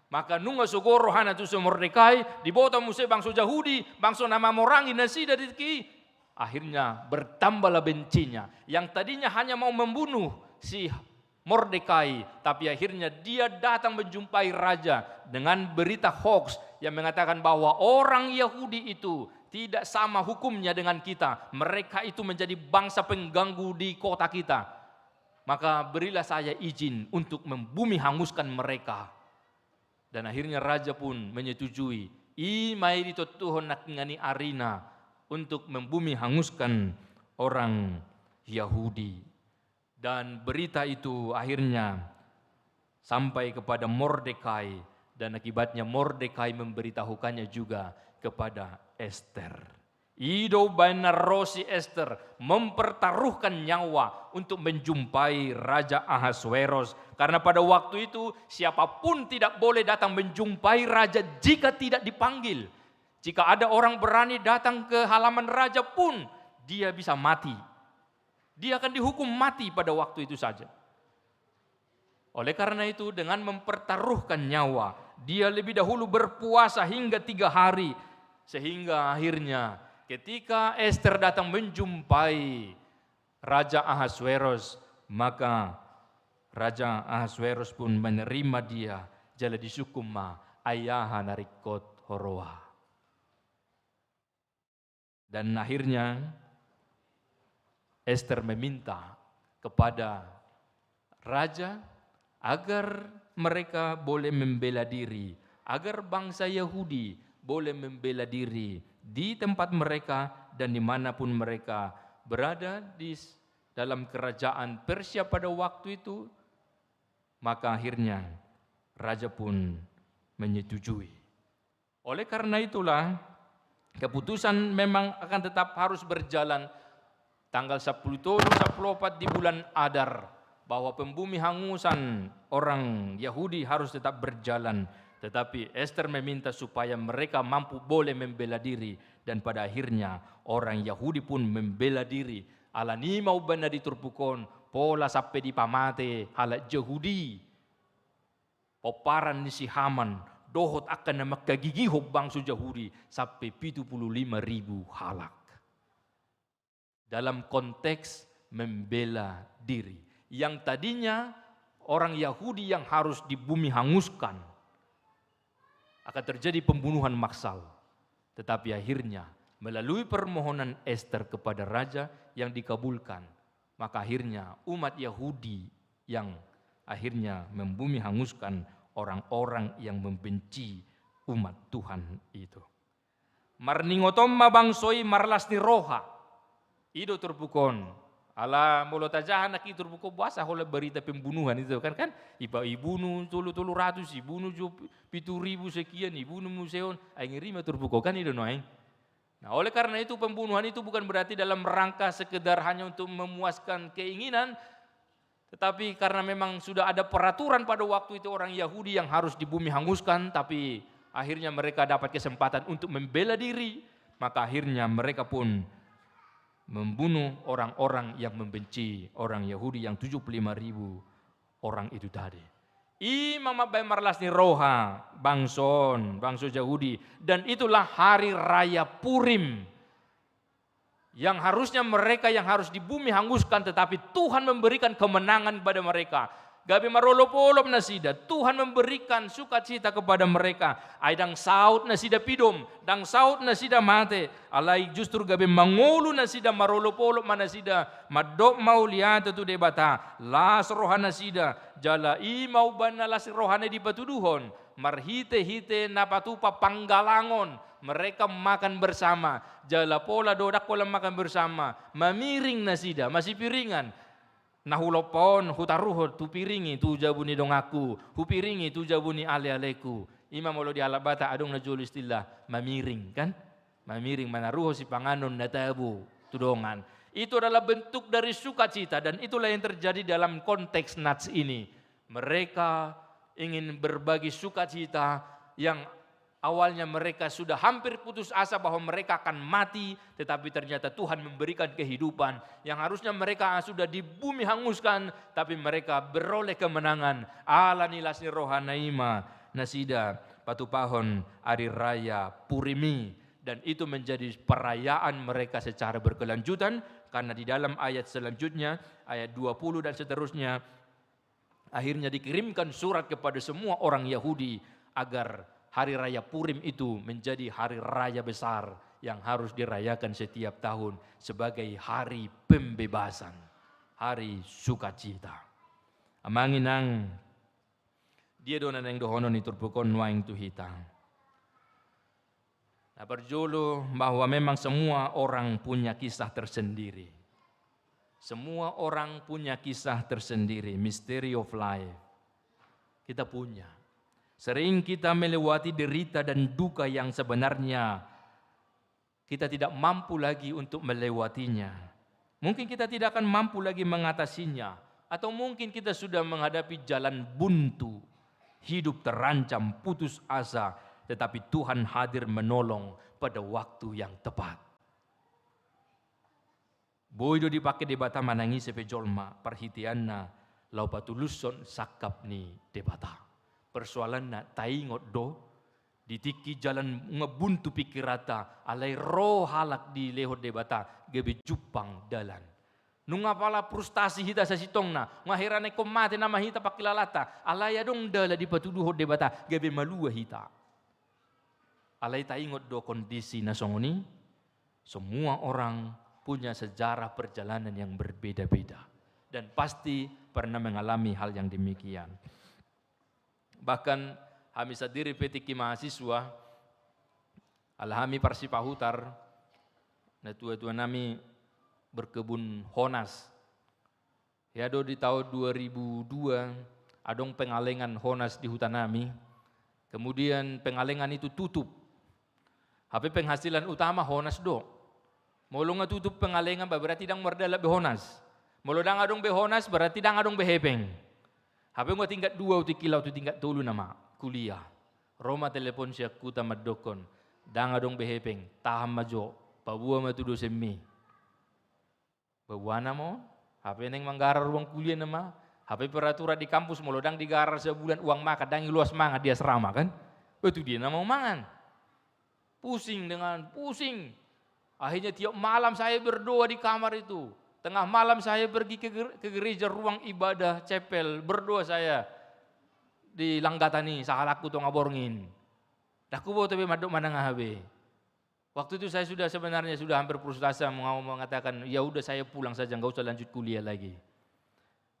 Maka nunga so gok rohana tu si Mordekai, diboto muse bangso Jahudi, bangso na mamorangi nasida di tingki i. Akhirnya bertambahlah bencinya. Yang tadinya hanya mau membunuh si Mordekai, tapi akhirnya dia datang menjumpai raja dengan berita hoax yang mengatakan bahwa orang Yahudi itu tidak sama hukumnya dengan kita. Mereka itu menjadi bangsa pengganggu di kota kita. Maka berilah saya izin untuk membumi hanguskan mereka. Dan akhirnya raja pun menyetujui. I ma i ditontuhon nangkiningan i arina untuk membumi hanguskan orang Yahudi. Dan berita itu akhirnya sampai kepada Mordekai, dan akibatnya Mordekai memberitahukannya juga kepada Ester. I do umbahen na ro si Ester mempertaruhkan nyawa untuk menjumpai Raja Ahasweros. Karena pada waktu itu, siapapun tidak boleh datang menjumpai raja jika tidak dipanggil. Jika ada orang berani datang ke halaman raja pun, dia bisa mati. Dia akan dihukum mati pada waktu itu saja. Oleh karena itu, dengan mempertaruhkan nyawa, dia lebih dahulu berpuasa hingga tiga hari. Sehingga akhirnya, ketika Ester datang menjumpai Raja Ahasweros, maka Raja Ahasweros pun menerima dia, jala disungkun ma, ai aha na ringkot ho roha. Dan akhirnya Ester meminta kepada raja agar mereka boleh membela diri, agar bangsa Yahudi boleh membela diri di tempat mereka dan dimanapun mereka berada di s-, dalam kerajaan Persia pada waktu itu. Maka akhirnya raja pun menyetujui. Oleh karena itulah, keputusan memang akan tetap harus berjalan tanggal sepuluh tolu, sepuluh opat di bulan Adar, bahwa pembumi hangusan orang Yahudi harus tetap berjalan. Tetapi Ester meminta supaya mereka mampu boleh membela diri, dan pada akhirnya orang Yahudi pun membela diri. Alani i ma umbahen na di turpuk on, pola sampe dipamate halak Jahudi, pomparan ni si Haman, dohot angka na mangkagigihon bangso Jahudi, sampe pitu pulu lima ribu halak. Dalam konteks membela diri. Yang tadinya orang Yahudi yang harus dibumi hanguskan, akan terjadi pembunuhan massal. Tetapi akhirnya, melalui permohonan Ester kepada raja yang dikabulkan, maka akhirnya umat Yahudi yang akhirnya membumi hanguskan orang-orang yang membenci umat Tuhan itu. Marningot on ma bangso i marlas ni roha. I do turpuk on. Ala molo tajaha nangkin turpuk on, boasa holan berita pembunuhan itu kan, kan? Iba-, ibunu tolu, tolu ratus, ibunu jo pitu ribu sekian, ibunu muse on. Ai ngeri ma turpuk on kan, i do nuaeng. Nah, oleh karena itu pembunuhan itu bukan berarti dalam rangka sekedar hanya untuk memuaskan keinginan, tetapi karena memang sudah ada peraturan pada waktu itu orang Yahudi yang harus dibumi hanguskan, tapi akhirnya mereka dapat kesempatan untuk membela diri, maka akhirnya mereka pun membunuh orang-orang yang membenci orang Yahudi yang tujuh puluh lima ribu orang itu tadi. I ma mambahen marlas ni roha bangso on, bangso Jahudi. Dan itulah hari raya Purim yang harusnya mereka yang harus dibumi hanguskan, tetapi Tuhan memberikan kemenangan kepada mereka. Gabe marolop-olop nasida, Tuhan memberikan sukacita kepada mereka. Ai ndang saut nasida pidom, ndang saut nasida mate. Alai justru gabe mangolu nasida, marolop-olop ma nasida, mandok mauliate tu Debata. Las roha nasida, jala i ma umbahen na las rohana i dipatuduhon. Marhite-hite na patupa panggalangon, mereka makan bersama. Jala pola do ndang holan makan bersama, mamiring nasida, masipiringan. Na hulompa on hutaruhon, hupiringi tu jabu ni donganku, hupiringi tu jabu ni ale-aleku. I ma molo di halak Batak adong na jolo istilah mamiring, kan? Mamiring, manaruhon sipanganon na tabo tu dongan. Itu adalah bentuk dari sukacita, dan itulah yang terjadi dalam konteks Nats ini. Mereka ingin berbagi sukacita yang awalnya mereka sudah hampir putus asa bahwa mereka akan mati, tetapi ternyata Tuhan memberikan kehidupan. Yang harusnya mereka sudah di bumi hanguskan, tapi mereka beroleh kemenangan. Ala ni las ni rohana i ma nasida patupahon ari raya Purim i. Dan itu menjadi perayaan mereka secara berkelanjutan, karena di dalam ayat selanjutnya, ayat dua puluh dan seterusnya, akhirnya dikirimkan surat kepada semua orang Yahudi agar hari raya Purim itu menjadi hari raya besar yang harus dirayakan setiap tahun sebagai hari pembebasan, hari sukacita. Amang inang, dia do na naeng dohonon ni turpuk on nuaeng tu hita. Na parjolo, bahwa memang semua orang punya kisah tersendiri. Semua orang punya kisah tersendiri, mystery of life. Kita punya. Sering kita melewati derita dan duka yang sebenarnya kita tidak mampu lagi untuk melewatinya. Mungkin kita tidak akan mampu lagi mengatasinya. Atau mungkin kita sudah menghadapi jalan buntu. Hidup terancam, putus asa. Tetapi Tuhan hadir menolong pada waktu yang tepat. Boi do dipake Debata manang ise pe jolma, parhiteanna laho patulushon sangkap ni Debata. Persoalanna, taingot do, di tingki jalan nga buntu pingkiranta, alai ro halak dilehon Debata, gabe jumpang dalan. Nunga pala frustasi hita sasintongna, nga hera na ingkon mate nama hita pangkilalanta, alai adong dalan dipatuduhon Debata, gabe malua hita. Alai taingot do kondisi na songon i, semua orang punya sejarah perjalanan yang berbeda-beda. Dan pasti pernah mengalami hal yang demikian. Bahkan hami sandiri pe tingki mahasiswa, ala hami parsipahutar, natua-tua nami berkebun honas. Ia do di taon dua ribu dua, adong pengalengan honas di huta nami. Kemudian pengalengan itu tutup. Hape penghasilan utama honas do. Molo nga tutup pengalengan, ba berarti ndang mardalan be honas. Molo ndang adong be honas, berarti ndang adong be hepeng. Hape nga tingkat dua, utik kila tu tingkat tolu nama kuliah. Ro ma telepon sian huta mandokkon, ndang adong be hepeng, tahan ma jo, paboa ma tu dosenmi. Babuana ma on, hape naeng manggarar ruang kuliah nama, hape peraturan di kampus, molo ndang digarar sabulan uang makan, ndang iloas mangan di asrama kan. Ba tu dia nama mangan. Pusing dengan pusing. Akhirnya tiap malam saya berdoa di kamar itu. Tengah malam saya pergi ke ger-, ke gereja, ruang ibadah, chapel, berdoa saya di langgatan i, sahalakku Tonga Borngin. Ndang huboto be mandok manang aha be. Waktu itu saya sudah, sebenarnya sudah hampir putus asa, mau mengatakan, "Ya udah, saya pulang saja, nggak usah lanjut kuliah lagi."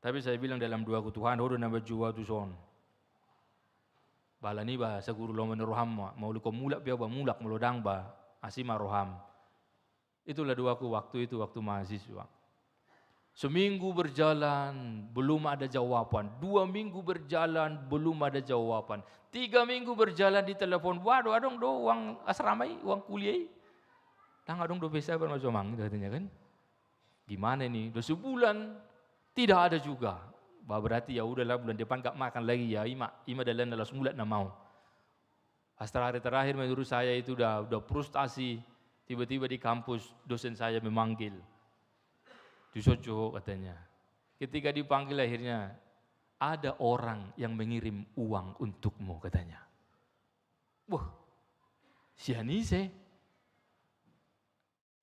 Tapi saya bilang dalam doaku, "Tuhan, Ho do na manjou ahu tuson. Ba alani ba saguru lomo ni roham ma, molo ingkon mulak pe ahu ba mulak, molo ndang ba asi ma roham." Itulah doaku waktu itu, waktu mahasiswa. Seminggu berjalan, belum ada jawaban. Dua minggu berjalan, belum ada jawaban. Tiga minggu berjalan, ditelepon, "Waduh, adong do uang asrama i, uang kuliah i?" "Ndang adong dope, sabar ma jo amang," katanya kan. "Gimana ini? Udah sebulan, tidak ada juga." "Bah, berarti ya udahlah, bulan depan nggak makan lagi ya, i ma, i ma dalan na laos mulak nama ahu." Pas hari terakhir, menurut saya itu udah, udah frustasi. Tiba-tiba di kampus, dosen saya memanggil. "Tuson jo ho," katanya. Ketika dipanggil akhirnya, "Ada orang yang mengirim uang untukmu," katanya. "Wah, sian ise?"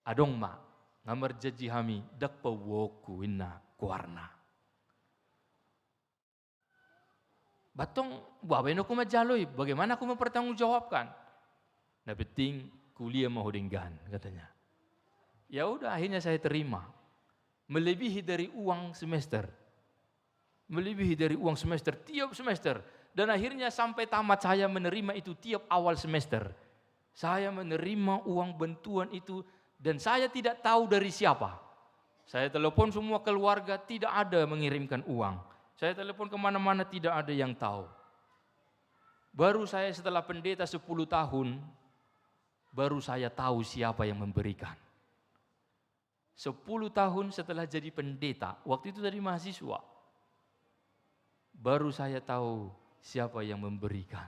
"Adong ma, nga marjanji hami, ndang paboaonku," ninna, "goarna." "Bah, antong boha baenonku manjalo i, bagaimana aku mempertanggungjawabkan?" "Na penting kuliah ma ho denggan," katanya. Ya udah, akhirnya saya terima. Melebihi dari uang semester. Melebihi dari uang semester, tiap semester. Dan akhirnya sampai tamat saya menerima itu tiap awal semester. Saya menerima uang bantuan itu dan saya tidak tahu dari siapa. Saya telepon semua keluarga, tidak ada mengirimkan uang. Saya telepon kemana-mana, tidak ada yang tahu. Baru saya setelah pendeta sepuluh tahun, baru saya tahu siapa yang memberikan. Sepuluh tahun setelah jadi pendeta, waktu itu tadi mahasiswa, baru saya tahu siapa yang memberikan.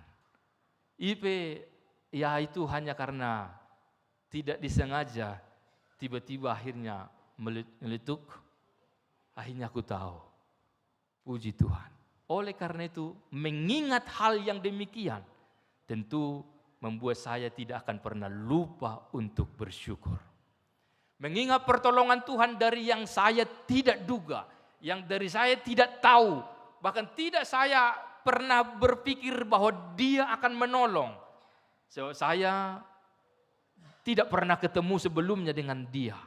I pe, ya, itu hanya karena tidak disengaja, tiba-tiba akhirnya mele-, meletuk, akhirnya aku tahu. Puji Tuhan. Oleh karena itu, mengingat hal yang demikian, tentu membuat saya tidak akan pernah lupa untuk bersyukur. Mengingat pertolongan Tuhan dari yang saya tidak duga, yang dari saya tidak tahu, bahkan tidak saya pernah berpikir bahwa Dia akan menolong. So, saya tidak pernah ketemu sebelumnya dengan Dia.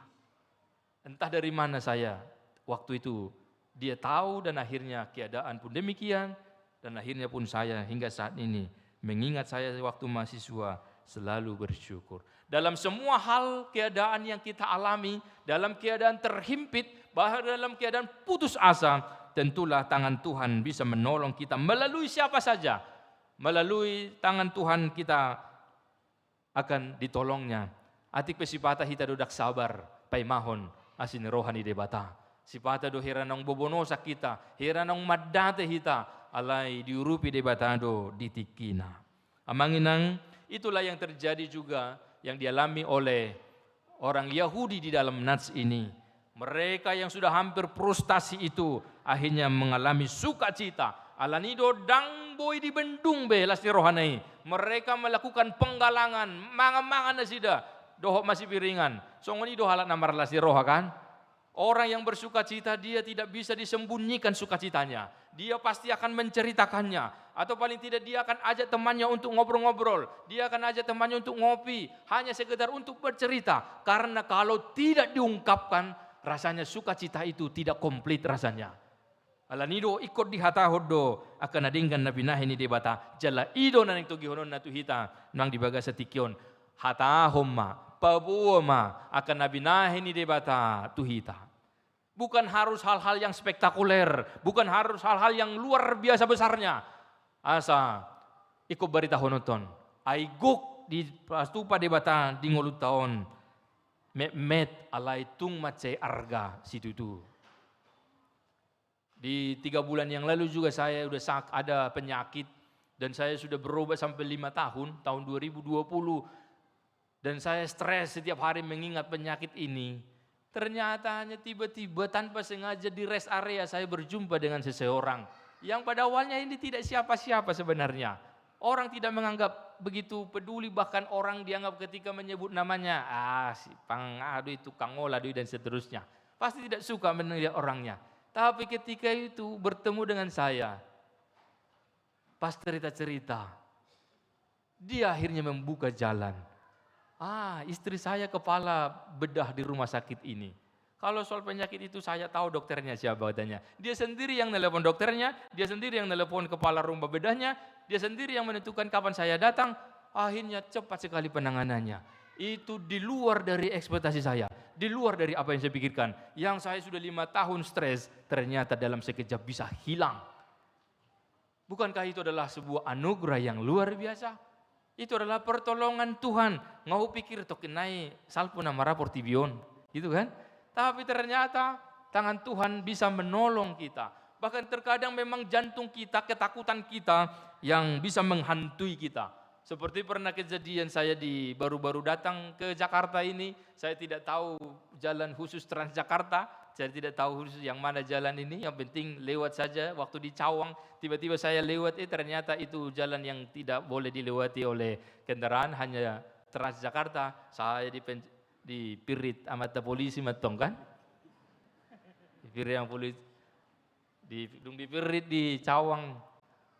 Entah dari mana saya waktu itu, Dia tahu, dan akhirnya keadaan pun demikian, dan akhirnya pun saya hingga saat ini, mengingat saya waktu mahasiswa, selalu bersyukur. Dalam semua hal keadaan yang kita alami, dalam keadaan terhimpit, bahkan dalam keadaan putus asa, tentulah tangan Tuhan bisa menolong kita melalui siapa saja. Melalui tangan Tuhan kita akan ditolongnya. Atik pe sipata hita do ndang sabar paimahon asi ni roha ni Debata. Sipata do hira naung bobonosak hita, hira naung mandate hita, alai diurupi Debata do di tingkina. Amang inang, itulah yang terjadi juga, yang dialami oleh orang Yahudi di dalam nats ini. Mereka yang sudah hampir frustasi itu akhirnya mengalami sukacita. Alani do ndang boi dibendung be las ni rohana i. Mereka melakukan penggalangan, mangan-mangan nasida, dohot masipiringan. Songon i do halak na marlas ni roha, kan? Orang yang bersukacita, dia tidak bisa disembunyikan sukacitanya. Dia pasti akan menceritakannya. Atau paling tidak dia akan ajak temannya untuk ngobrol-ngobrol. Dia akan ajak temannya untuk ngopi. Hanya sekedar untuk bercerita. Karena kalau tidak diungkapkan, rasanya sukacita itu tidak komplit rasanya. Alani do ingkon dihatahon do angka na denggan na binahen ni Debata. Jala i do na naeng togihononna tu hita nang di bagasan tingki on. Hatahon ma, paboa ma angka na binahen ni Debata tu hita. Bukan harus hal-hal yang spektakuler, bukan harus hal-hal yang luar biasa besarnya. Asa ingkon baritahononton, ai gok dipatupa Debata di ngolunta on, metmet alai tung mansai arga situtu. Di tiga bulan yang lalu juga saya udah sak-, ada penyakit, dan saya sudah berobat sampai lima tahun, tahun dua ribu dua puluh. Dan saya stres setiap hari mengingat penyakit ini. Ternyata hanya tiba-tiba tanpa sengaja di rest area saya berjumpa dengan seseorang yang pada awalnya ini tidak siapa-siapa sebenarnya. Orang tidak menganggap begitu peduli, bahkan orang dianggap ketika menyebut namanya, "Ah, si pangadu itu, kangola doi," dan seterusnya. Pasti tidak suka menilai orangnya. Tapi ketika itu bertemu dengan saya, pas cerita-cerita, dia akhirnya membuka jalan. "Ah, istri saya kepala bedah di rumah sakit ini. Kalau soal penyakit itu saya tahu dokternya siapa," katanya. Dia sendiri yang nelpon dokternya, dia sendiri yang nelpon kepala rumah bedahnya, dia sendiri yang menentukan kapan saya datang. Akhirnya cepat sekali penanganannya. Itu di luar dari ekspektasi saya, di luar dari apa yang saya pikirkan. Yang saya sudah lima tahun stres, ternyata dalam sekejap bisa hilang. Bukankah itu adalah sebuah anugerah yang luar biasa? Itu adalah pertolongan Tuhan. Nga hupikir, "Tokin nai salpu na marapor tibi on," gitu kan? Tapi ternyata tangan Tuhan bisa menolong kita. Bahkan terkadang memang jantung kita, ketakutan kita yang bisa menghantui kita. Seperti pernah kejadian saya di, baru-baru datang ke Jakarta ini, saya tidak tahu jalan khusus Transjakarta, saya tidak tahu khusus yang mana jalan ini, yang penting lewat saja. Waktu di Cawang, tiba-tiba saya lewat, eh, ternyata itu jalan yang tidak boleh dilewati oleh kendaraan, hanya Transjakarta. Saya dipen-, dipirit amanta polisi mantong, kan? Dipirit sama polisi. Di, dung dipirit di Cawang,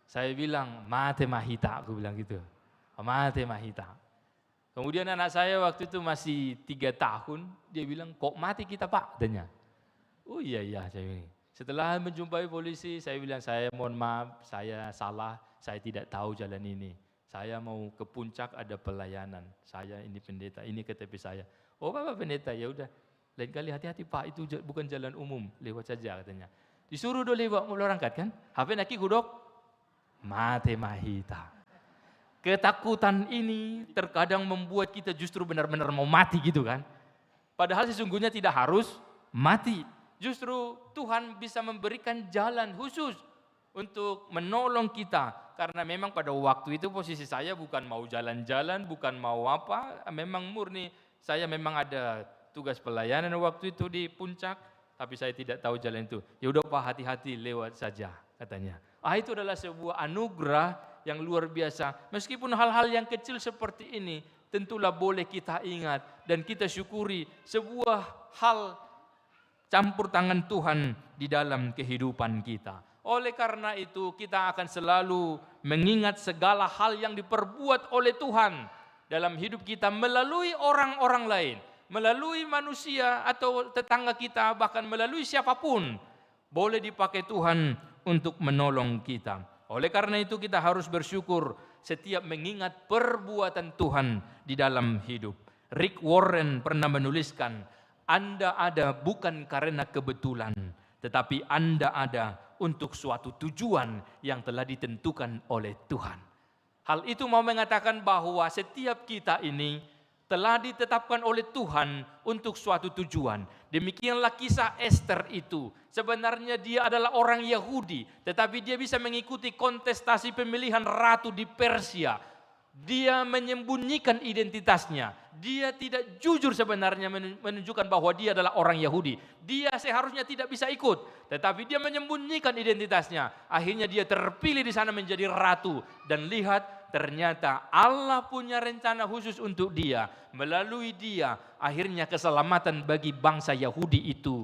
saya bilang, "Mate ma hita," aku bilang gitu. "Mate ma hita." Kemudian anak saya waktu itu masih tiga tahun, dia bilang, "Kok mati kita, Pak?" katanya. "Oh iya, iya," saya bilang. Setelah menjumpai polisi, saya bilang, "Saya mohon maaf, saya salah, saya tidak tahu jalan ini. Saya mau ke puncak, ada pelayanan. Saya ini pendeta, ini K T P saya." "Oh, Bapak pendeta, ya udah. Lain kali hati-hati, Pak, itu ja-, bukan jalan umum, lewat saja," katanya. Disuruh do lewat, mau berangkat kan? Hape nangkin hudok, "Mate ma hita." Ketakutan ini terkadang membuat kita justru benar-benar mau mati gitu kan. Padahal sesungguhnya tidak harus mati. Justru Tuhan bisa memberikan jalan khusus untuk menolong kita. Karena memang pada waktu itu posisi saya bukan mau jalan-jalan, bukan mau apa, memang murni saya memang ada tugas pelayanan waktu itu di puncak, tapi saya tidak tahu jalan itu. Ya udah, Pak, hati-hati, lewat saja, katanya. Ah, itu adalah sebuah anugerah yang luar biasa. Meskipun hal-hal yang kecil seperti ini, tentulah boleh kita ingat dan kita syukuri sebuah hal campur tangan Tuhan di dalam kehidupan kita. Oleh karena itu, kita akan selalu mengingat segala hal yang diperbuat oleh Tuhan dalam hidup kita melalui orang-orang lain, melalui manusia atau tetangga kita, bahkan melalui siapapun. Boleh dipakai Tuhan untuk menolong kita. Oleh karena itu, kita harus bersyukur setiap mengingat perbuatan Tuhan di dalam hidup. Rick Warren pernah menuliskan, "Anda ada bukan karena kebetulan, tetapi Anda ada untuk suatu tujuan yang telah ditentukan oleh Tuhan." Hal itu mau mengatakan bahwa setiap kita ini telah ditetapkan oleh Tuhan untuk suatu tujuan. Demikianlah kisah Ester itu. Sebenarnya dia adalah orang Yahudi, tetapi dia bisa mengikuti kontestasi pemilihan ratu di Persia. Dia menyembunyikan identitasnya. Dia tidak jujur sebenarnya men-, menunjukkan bahwa dia adalah orang Yahudi. Dia seharusnya tidak bisa ikut, tetapi dia menyembunyikan identitasnya. Akhirnya dia terpilih di sana menjadi ratu. Dan lihat, ternyata Allah punya rencana khusus untuk dia. Melalui dia, akhirnya keselamatan bagi bangsa Yahudi itu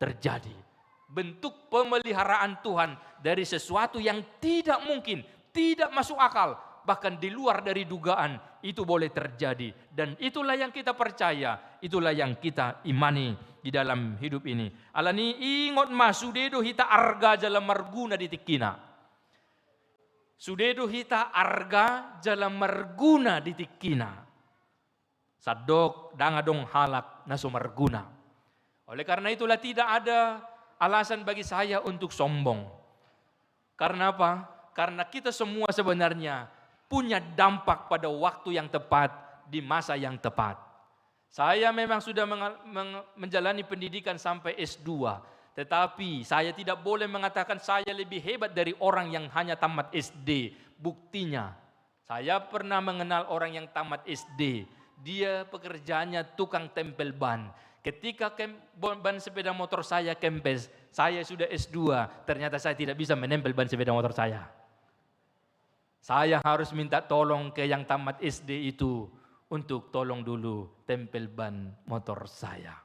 terjadi. Bentuk pemeliharaan Tuhan dari sesuatu yang tidak mungkin, tidak masuk akal, bahkan di luar dari dugaan, itu boleh terjadi. Dan itulah yang kita percaya, itulah yang kita imani di dalam hidup ini. Alani i, ingot ma, sude do hita arga jala marguna di tingkina. Sude do hita arga jala marguna di tingkina. Sandok ndang adong halak na so marguna. Oleh karena itulah tidak ada alasan bagi saya untuk sombong. Karena apa? Karena kita semua sebenarnya punya dampak pada waktu yang tepat, di masa yang tepat. Saya memang sudah mengal-, meng-, menjalani pendidikan sampai S dua, tetapi saya tidak boleh mengatakan saya lebih hebat dari orang yang hanya tamat S D. Buktinya, saya pernah mengenal orang yang tamat S D. Dia pekerjaannya tukang tempel ban. Ketika kem-, bo-, ban sepeda motor saya kempes, saya sudah S dua, ternyata saya tidak bisa menempel ban sepeda motor saya. Saya harus minta tolong ke yang tamat S D itu untuk tolong dulu tempel ban motor saya.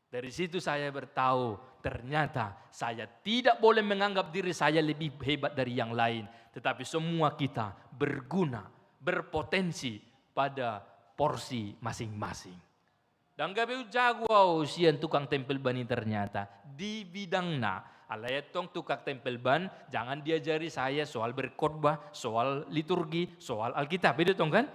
Dari situ saya bertahu, ternyata saya tidak boleh menganggap diri saya lebih hebat dari yang lain, tetapi semua kita berguna, berpotensi pada porsi masing-masing. Ndang gabe jago au sian tukang tempel ban i ternyata di bidangna. Alai antong tukang tempel ban, jangan diajari saya soal berkhotbah, soal liturgi, soal Alkitab. Beda tong kan?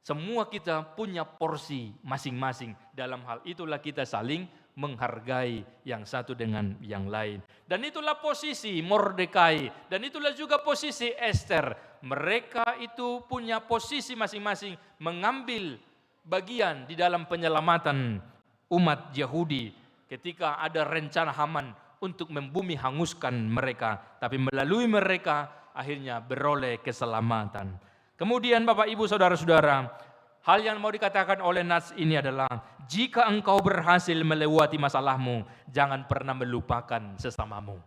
Semua kita punya porsi masing-masing. Dalam hal itulah kita saling menghargai yang satu dengan yang lain. Dan itulah posisi Mordekai, dan itulah juga posisi Ester. Mereka itu punya posisi masing-masing, mengambil bagian di dalam penyelamatan umat Yahudi ketika ada rencana Haman untuk membumi hanguskan mereka, tapi melalui mereka akhirnya beroleh keselamatan. Kemudian, Bapak, Ibu, Saudara-saudara, hal yang mau dikatakan oleh nas ini adalah, jika engkau berhasil melewati masalahmu, jangan pernah melupakan sesamamu.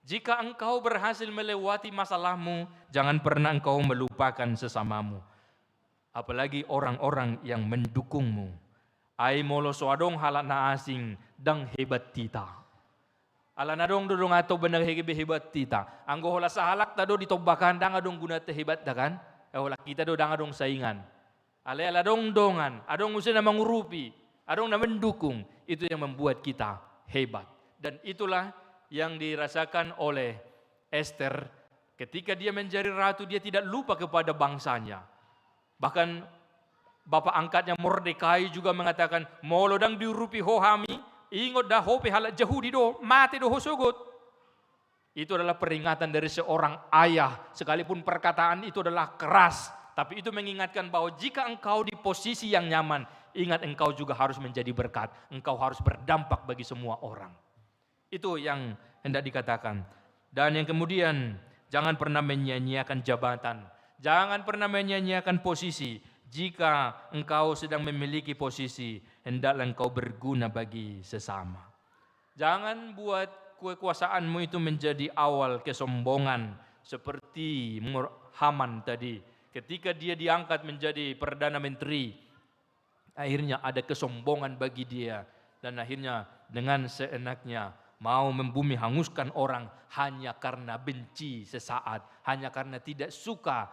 Jika engkau berhasil melewati masalahmu, jangan pernah engkau melupakan sesamamu. Apalagi orang-orang yang mendukungmu. Ai molo so adong halak na asing, ndang hebat hita. Ala na adong do dongan, atau benar hege be hebat hita. Anggo holan sahalakta do ditombakan, ndang adong gunanta hebatta kan? Eh, holan hita do ndang adong saingan. Alai ala adong dongan, adong muse na mangurupi, adong na mendukung, itu yang membuat kita hebat. Dan itulah yang dirasakan oleh Ester. Ketika dia menjadi ratu, dia tidak lupa kepada bangsanya. Bahkan bapak angkatnya Mordekai juga mengatakan, "Molo ndang diurupi ho hami, ingot da ho pe halak Jahudi do, mate do ho sogot." Itu adalah peringatan dari seorang ayah, sekalipun perkataan itu adalah keras, tapi itu mengingatkan bahwa jika engkau di posisi yang nyaman, Ingat, engkau juga harus menjadi berkat, engkau harus berdampak bagi semua orang. Itu yang hendak dikatakan. Dan yang kemudian, jangan pernah menyia-nyiakan jabatan. Jangan pernah menyia-nyiakan posisi. Jika engkau sedang memiliki posisi, hendaklah engkau berguna bagi sesama. Jangan buat kekuasaanmu itu menjadi awal kesombongan seperti Mur-, Haman tadi. Ketika dia diangkat menjadi perdana menteri, akhirnya ada kesombongan bagi dia, dan akhirnya dengan seenaknya mau membumi hanguskan orang hanya karena benci sesaat, hanya karena tidak suka,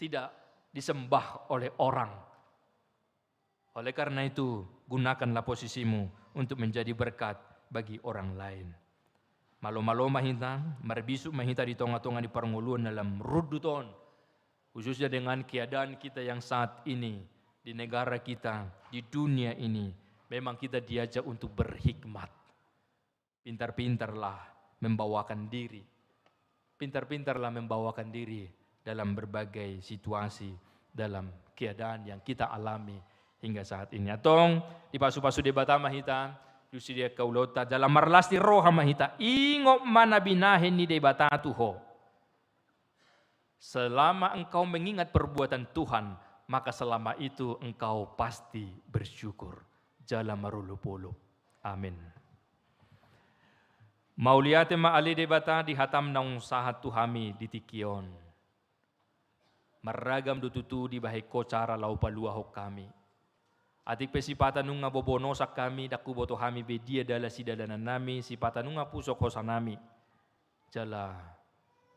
tidak disembah oleh orang. Oleh karena itu, gunakanlah posisimu untuk menjadi berkat bagi orang lain. Malo-malo ma hita, marbisuk ma hita di tonga-tonga ni parngoluon na lam rundut on, khususnya dengan keadaan kita yang saat ini di negara kita, di dunia ini. Memang kita diajak untuk berhikmat. Pintar-pintarlah membawakan diri. Pintar-pintarlah membawakan diri dalam berbagai situasi, dalam keadaan yang kita alami hingga saat ini. Antong, dipasu-pasu Debata ma hita, di sude angka ulaonta, jala marlas ni roha ma hita, ingot ma na binahen ni Debata tu ho. Selama engkau mengingat perbuatan Tuhan, maka selama itu engkau pasti bersyukur. Jala marolop-olop. Amin. Mauliate ma ale Debata di hatam naung sahat tu hami di tingki on. Marragam do tutu dibahen ho cara laho paluahon hami. Atik pe sipata nunga bobonosan hami, ndang huboto hami be dia dalan sidalanannami, sipata nunga pusok hosanami. Jala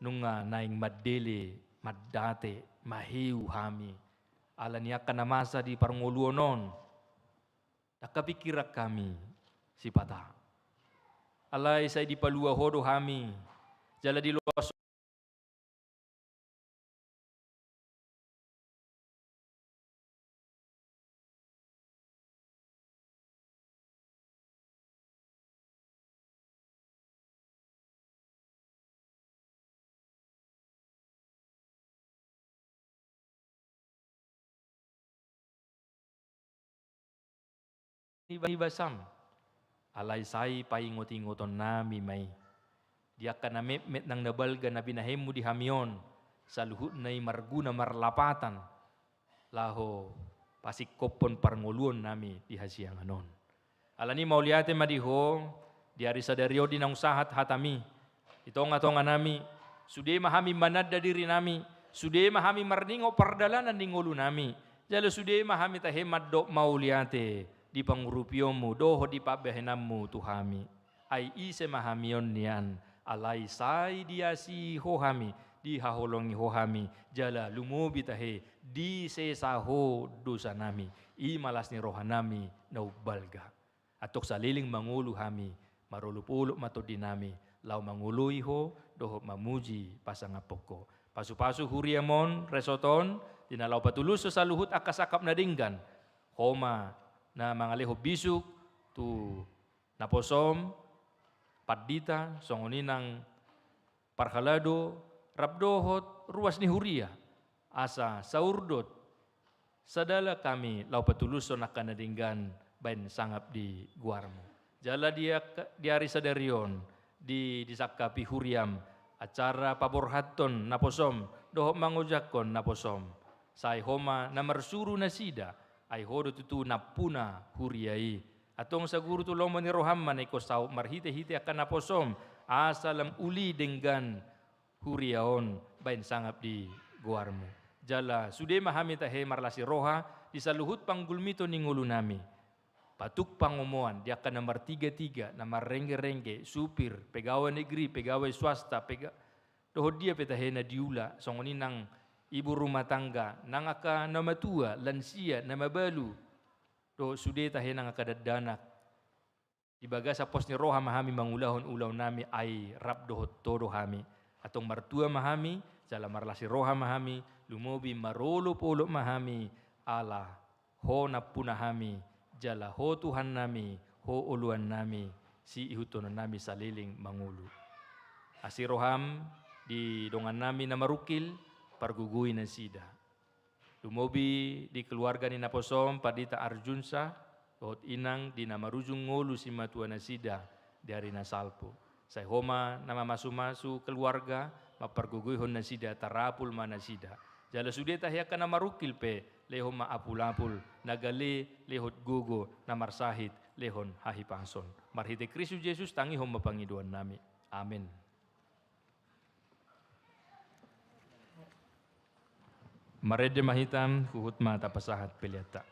nunga naeng mandele, mandate, maheu hami ala ni angka na masa di parngoluon on. Ndang hapingkiran hami sipata. Alai sai dipalua ho do hami, jala diloas Ibasam. Alai sai paingot-ingotonnami ma i. Di angka na metmet nang na balga na binahenmu di hami on, saluhutna i marguna marlapatan laho pasingkophon parngoluonnami di hasiangan on. Alani mauliate ma di ho, di ari sadari on di naung sahat hatami di tonga-tonganami, sude ma hami mananda dirinami, sude ma hami marningot pardalanan ni ngolunami, jala sude ma hami tahe mandok mauliate di pangurupionmu dohot di pambahenanmu tu hami. Ai ise ma hami on nian, alai sai diasihi ho hami, dihaholongi ho hami, jala lumobi tahe disesa ho dosanami. I ma las ni rohanami na umbalga. Antong saleleng mangolu hami, marolop-olop ma tondinami, laho mangoloi ho dohot mamuji pasangaphon ho. Pasu-pasu huriam on, resort on, di na laho patulushon saluhut angka sangkap na denggan. Ho ma na mangalehon bisuk tu naposom, pandita, songon i nang parhalado, rap dohot ruas ni huria, asa saurdot, sadalan hami laho patulushon angka na denggan bahen sangap di goarmu. Jala di ak-, di ari sadari on, di, disangkapi huriam acara paborhathon naposom dohot mangojakhon naposom. Sai ho ma na marsuru nasida, ai ho do tutu nampuna huria i. Antong saguru tu lomo ni roham ma na ingkon saut marhite-hite angka naposom, asa lam uli denggan huria on bahen sangap di goarmu. Jala sude ma hami tahe marlas ni roha di saluhut panggulmiton ni ngolunami. Patuk pangomoan di angka na martiga-tiga, na marrengge-rengge, supir, pegawai negeri, pegawai swasta, pega-, dohot dia pe tahe na diula, songon i nang ibu rumah tangga, nang angka na matua, lansia, na mabalu, dohot sude tahe nang angka dakdanak. Di bagasan pos ni roha ma hami mangulahon ulaonnami, ai rap dohot ho do hami. Antong martua ma hami, jala marlas ni roha ma hami, lumobi marolop-olop ma hami, ala ho nampuna hami, jala ho Tuhannami, ho oloannami, siihuthononnami saleleng mangolu. Asi roham di dongannami na marungkil, pargogoi nasida. Lumobi di keluarga ni naposom Pandita Arjunsa dohot inang di na marujung ngolu simatua nasida di ari na salpu. Sai Ho ma na mamasumasu keluarga, mampargogoihon nasida, tarapul ma nasida. Jala sude tahe angka na marungkil pe, lehon ma apulapul na gale, lehon gogo na marsahit, lehon hahipason. Marhite Kristus Jesus tangihon ma pangidoannami. Amen. Marende ma hita, huhut ma tapasahat peleanta.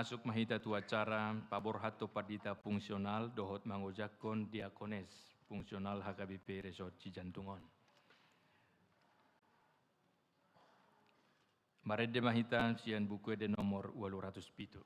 masuk ma hita tu acara paborhathon pandita fungsional dohot mangojakhon diakones fungsional H K B P Resort Cijantung on. Marende ma hita sian Buku Ende nomor ualu ratus pitu.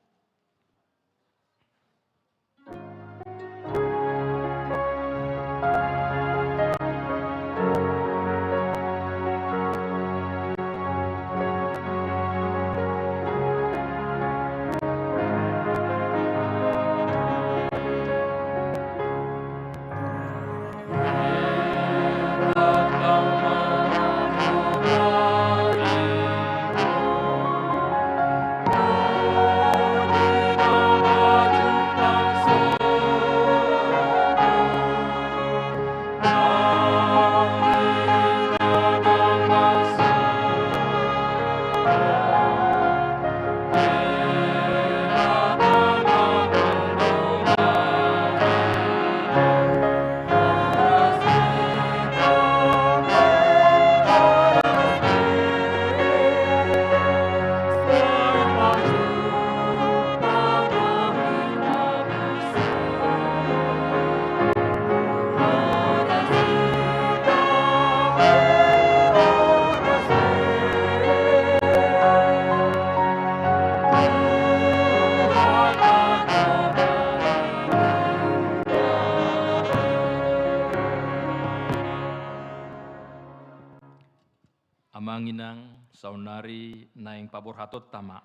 Amang inang, saonnari naeng paborhatonta ma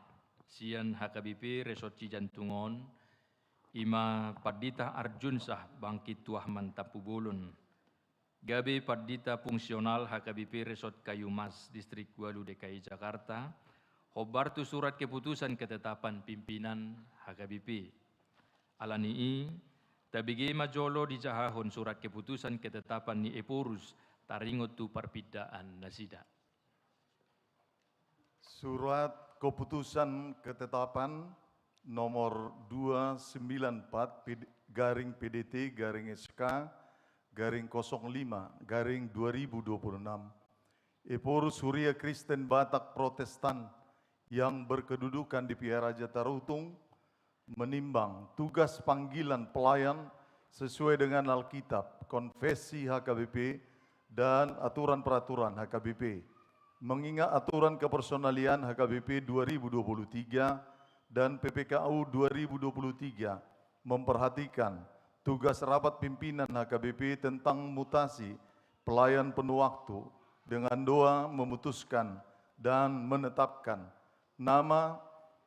sian H K B P Resort Cijantung on, i ma Pandita Arjunsah Bangkit Tuahman Tampubolon, gabe pandita fungsional H K B P Resort Kayu Mas, Distrik ualu D K I Jakarta, hombar tu surat keputusan ketetapan pimpinan H K B P. Ala ni i, tabege ma jolo dijahahon surat keputusan ketetapan ni Ephorus taringot tu parpindaan nasida. Surat keputusan ketetapan nomor dua sembilan empat P D, garing P D T garing S K garing kosong lima garing dua ribu dua puluh enam. Ephorus Huria Kristen Batak Protestan yang berkedudukan di Piaraja Tarutung menimbang tugas panggilan pelayan sesuai dengan Alkitab, konfesi H K B P, dan aturan peraturan H K B P. Mengingat aturan kepersonalian H K B P dua ribu dua puluh tiga dan P P K U dua ribu dua puluh tiga memperhatikan tugas rapat pimpinan H K B P tentang mutasi pelayan penuh waktu, dengan doa memutuskan dan menetapkan nama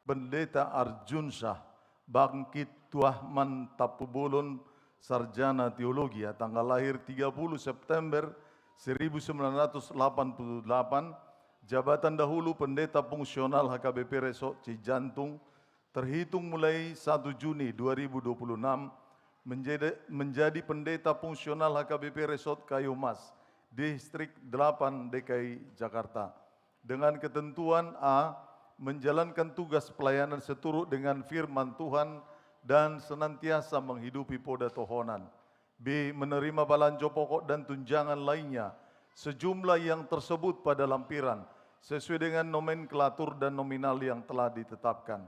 Pendeta Arjunsah Bangkit Tuahman Tampubolon, Sarjana Teologia, tanggal lahir tiga puluh September seribu sembilan ratus delapan puluh delapan, jabatan dahulu Pendeta Fungsional H K B P Resort Cijantung, terhitung mulai satu Juni dua ribu dua puluh enam, menjadi, menjadi Pendeta Fungsional H K B P Resort Kayu Mas, Distrik delapan D K I Jakarta. Dengan ketentuan: A, menjalankan tugas pelayanan seturut dengan firman Tuhan dan senantiasa menghidupi poda tohonan. B, menerima balanjo pokok dan tunjangan lainnya sejumlah yang tersebut pada lampiran sesuai dengan nomenklatur dan nominal yang telah ditetapkan.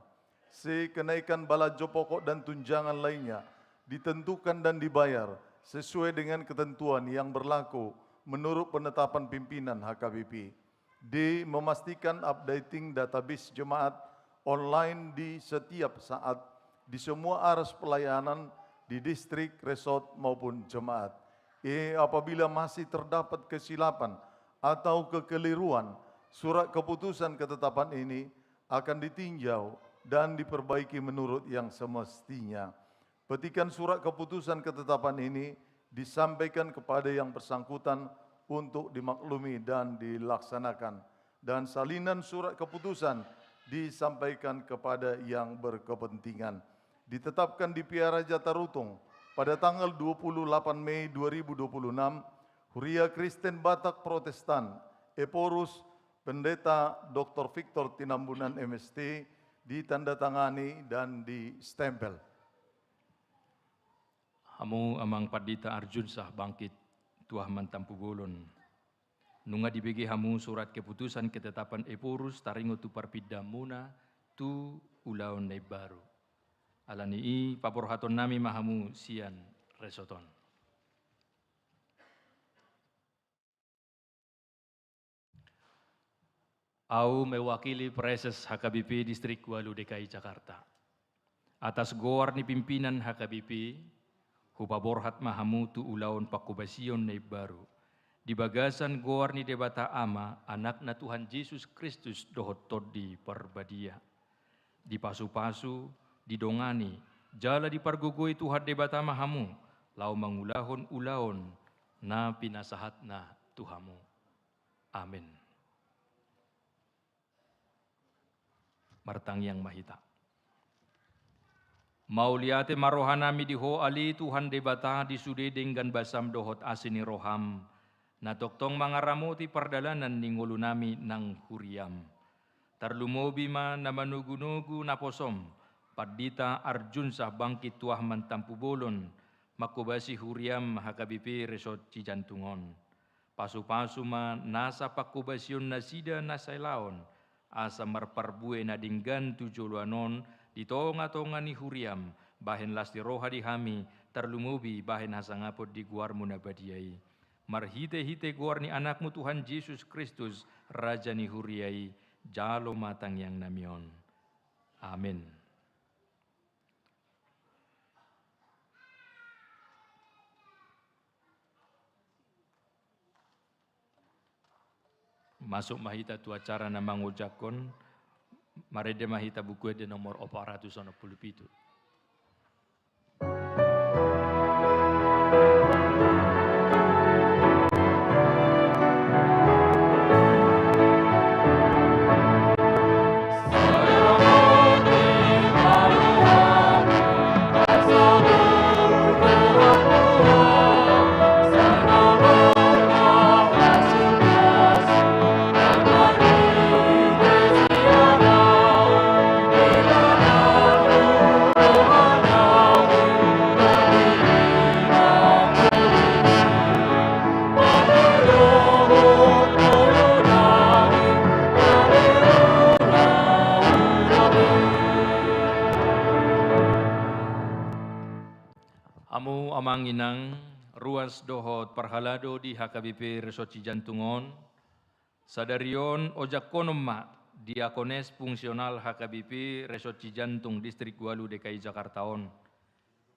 C, kenaikan balanjo pokok dan tunjangan lainnya ditentukan dan dibayar sesuai dengan ketentuan yang berlaku menurut penetapan pimpinan H K B P. D, memastikan updating database jemaat online di setiap saat di semua aras pelayanan di distrik, resort, maupun jemaat. E, apabila masih terdapat kesilapan atau kekeliruan, surat keputusan ketetapan ini akan ditinjau dan diperbaiki menurut yang semestinya. Petikan surat keputusan ketetapan ini disampaikan kepada yang bersangkutan untuk dimaklumi dan dilaksanakan, dan salinan surat keputusan disampaikan kepada yang berkepentingan. Ditetapkan di Piaraja Tarutung pada tanggal dua puluh delapan Mei dua ribu dua puluh enam, Huria Kristen Batak Protestan, Ephorus, Pendeta Doktor Victor Tinambunan, M S T, ditandatangani dan distempel. Hamu Amang Pandita Arjunsah Bangkit Tuahman Tampubolon, nunga dibege hamu surat keputusan ketetapan Ephorus taringot tu parpindaanmuna tu ulaon na imbaru. Ala ni i paborhatonnami ma hamu sian resort on. Ahu mewakili Praeses H K B P Distrik Walu D K I Jakarta. Atas goar ni pimpinan H K B P, hupaborhat ma hamu tu ulaon pangkobasion na imbaru, di bagasan goar ni Debata Ama, Anakna Tuhan Jesus Kristus dohot Tondi Parbadia. Dipasupasu, didongani, jala dipargogoi Tuhan Debata ma hamu, laho mangulahon ulaon na pinasahatna tu hamu. Amen. Martangiang ma hita. Mauliate ma rohanami di Ho ale Tuhan Debata, di sude denggan basam dohot asi ni roham, na tongtong mangaramoti pardalanan ni ngolunami nang huriam. Tarlumobi ma na manogunogu naposom, Pandita Arjun Sahbangkit Tuahman Tampubolon, mangkobasi huriam H K B P Resort Cijantung on. Pasupasu ma nasa pangkobasion nasida na salelengon, asa marparbue na denggan tu joloan on di tongatonga ni huriam, bahen las ni roha di hami, tarlumobi bahen hasangapon di goarmu na badia i. Marhitehite goar ni Anakmu Tuhan Jesus Kristus, Raja ni huria i, jalo ma tangiangnami on. Amen. Masuk ma hita tu acara na mangojakhon, marende ma hita Buku Ende nomor opat ratus onom pulu pitu. Hamu amang inang, ruas dohot parhalado di H K B P Resort Cijantung on, sadari on ojakhonon ma diakones fungsional H K B P Resort Cijantung Distrik Walu D K I Jakarta on.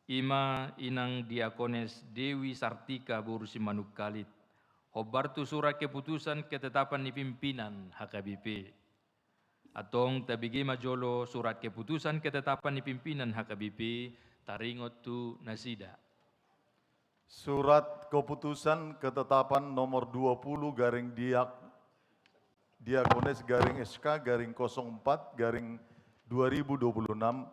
I ma inang diakones Dewi Sartika boru Simanungkalit, hombar tu surat keputusan ketetapan ni pimpinan H K B P. Antong tabege ma jolo surat keputusan ketetapan ni pimpinan H K B P, taringot tu nasida. Surat keputusan ketetapan nomor dua puluh garing diak-, diakones garing S K garing kosong empat garing dua ribu dua puluh enam,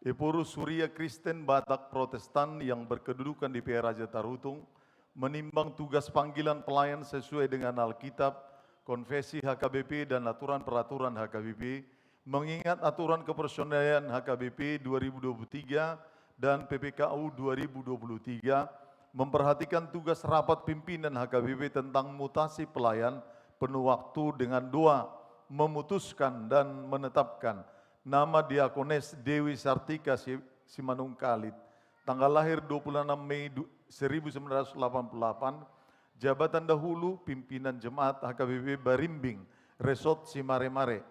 Ephorus Huria Kristen Batak Protestan yang berkedudukan di P A Raja Tarutung, menimbang tugas panggilan pelayan sesuai dengan Alkitab, konfesi H K B P, dan aturan peraturan H K B P, mengingat aturan kepersonalian H K B P dua ribu dua puluh tiga dan P P K U dua ribu dua puluh tiga, memperhatikan tugas rapat pimpinan H K B P tentang mutasi pelayan penuh waktu dengan doa, memutuskan dan menetapkan nama Diakones Dewi Sartika Si-, Simanungkalit, tanggal lahir dua puluh enam Mei du-, seribu sembilan ratus delapan puluh delapan, jabatan dahulu pimpinan jemaat H K B P Barimbing, Resort Simaremare.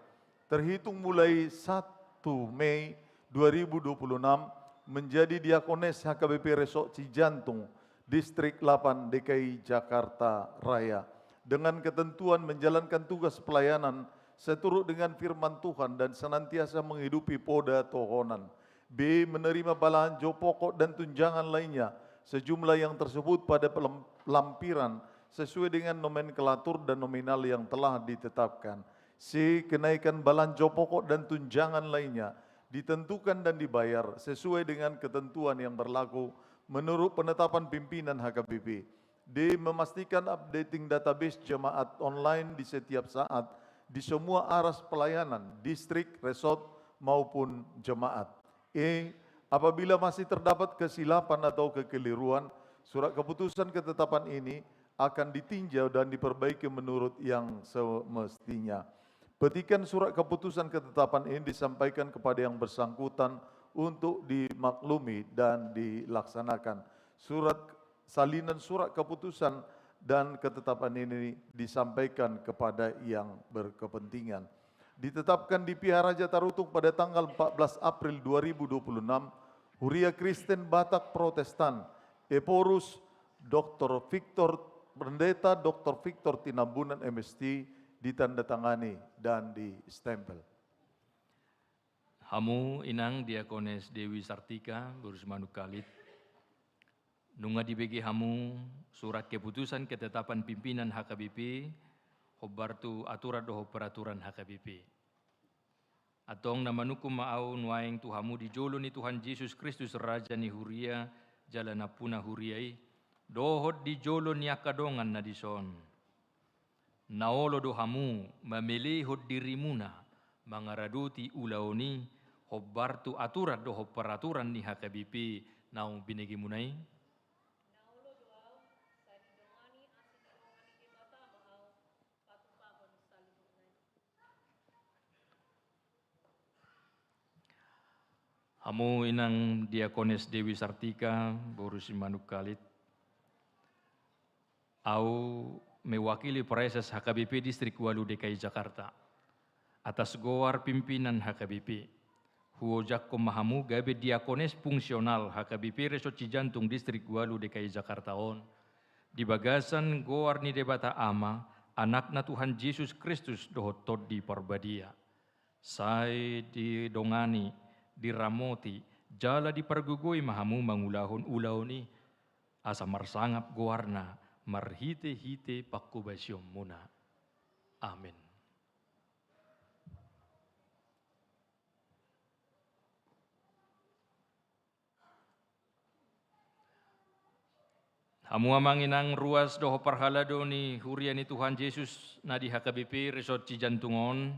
Terhitung mulai satu Mei dua ribu dua puluh enam, menjadi Diakones H K B P Resort Cijantung, Distrik delapan D K I Jakarta Raya. Dengan ketentuan menjalankan tugas pelayanan seturut dengan firman Tuhan dan senantiasa menghidupi poda tohonan. B, menerima balanjo pokok dan tunjangan lainnya sejumlah yang tersebut pada pelem-, lampiran sesuai dengan nomenklatur dan nominal yang telah ditetapkan. C, kenaikan balanjo pokok dan tunjangan lainnya ditentukan dan dibayar sesuai dengan ketentuan yang berlaku menurut penetapan pimpinan H K B P. D, memastikan updating database jemaat online di setiap saat di semua aras pelayanan, distrik, resort, maupun jemaat. E, apabila masih terdapat kesilapan atau kekeliruan, surat keputusan ketetapan ini akan ditinjau dan diperbaiki menurut yang semestinya. Petikan surat keputusan ketetapan ini disampaikan kepada yang bersangkutan untuk dimaklumi dan dilaksanakan. Surat salinan surat keputusan dan ketetapan ini disampaikan kepada yang berkepentingan. Ditetapkan di Piharaja Tarutung pada tanggal empat belas April dua ribu dua puluh enam, Huria Kristen Batak Protestan, Ephorus, Doktor Victor, Pendeta Doktor Victor Tinambunan, M S T, ditandatangani dan distempel. Hamu inang Diakones Dewi Sartika, boru Simanungkalit, nunga dibege hamu surat keputusan ketetapan pimpinan H K B P, hombar tu aturan dohot peraturan H K B P. Antong na manungkun ma ahu nuaeng tu hamu di jolo ni Tuhan Jesus Kristus, Raja ni Huria jala nampuna Huria i, dohot di jolo ni angka dongan na dison. Na olo do hamu mamelehon dirimuna mangaradoti ulaon i hombar tu aturan dohot peraturan ni H K B P naung binegemuna i? Na olo do ahu, sai didongani asa didongani Debata ma ahu patupahon saluhutna i. Hamu inang Diakones Dewi Sartika, boru Simanungkalit, ahu mewakili Praeses H K B P Distrik Walu D K I Jakarta, atas goar pimpinan H K B P, huojakhon ma hamu gabe diakones fungsional H K B P Resort Cijantung Distrik Walu D K I Jakarta on, di bagasan goar ni Debata Ama, Anakna Tuhan Jesus Kristus dohot Tondi Parbadia. Sai didongani, diramoti, jala dipargogoi ma hamu mangulahon ulaon i, asa marsangap goarna marhitehite pangkobasionmuna. Amen. Hamu amang inang ruas dohot parhalado ni huria ni Tuhan Jesus na di H K B P Resort Cijantung on,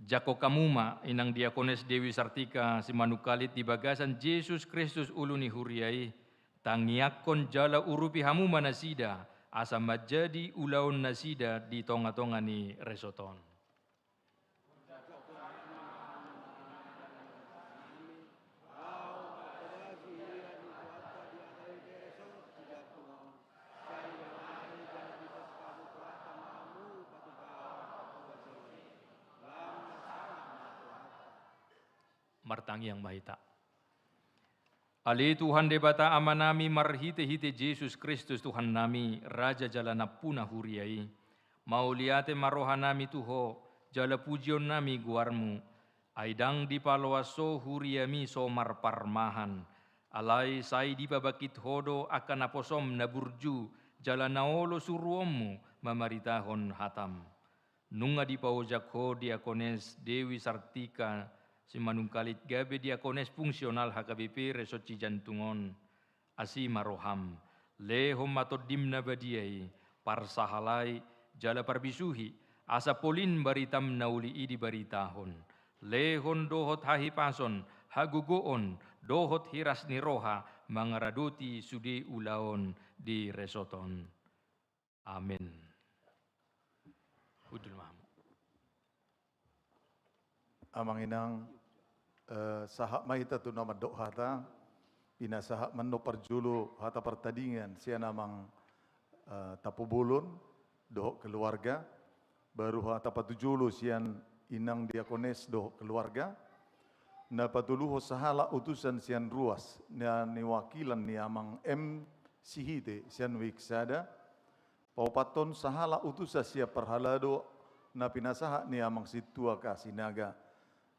jangkon hamu ma inang Diakones Dewi Sartika Simanungkalit di bagasan Jesus Kristus ulu ni huria i, tangiangkon jala urupi hamu ma nasida, asa manjadi ulaon nasida di tongatonga ni resort on. Martangiang ma hita. Ale Tuhan Debata Amanami, marhitehite Jesus Kristus Tuhannami, Raja jala nampuna huria i, mauliate ma rohanami tu Ho, jala pujionnami goarmu, ai ndang dipaloas Ho huriami so marparmahan, alai sai dipabangkit Ho do angka naposom na burju, jala na olo suruonmu mamaritahon hatam. Nunga dipaojak Ho Diakones Dewi Sartika Simanungkalit gabe diakones fungsional H K B P Resort Cijantung on. Asi ma roham, lehon ma Tondim na badia i, parsahalai, jala parbisuhi, asa polin baritam na uli i dibaritahon. Lehon dohot hahipason, hagogoon, dohot hiras ni roha, mangaradoti sude ulaon di resort on. Amen. Hundul ma hamu. Amang inang, eh, sahat ma hita tu na mandok hata, pinasahat ma annon parjolo hata partadingan sian amang, eh, Tampubolon dohot keluarga, baru hata patujolo sian inang Diakones dohot keluarga, na patoluhon sahalak utusan sian ruas, na niwakilan ni amang M Sihite sian Wik sada, paopathon sahalak utusan sian parhalado na pinasahat ni amang sintua Kasinaga,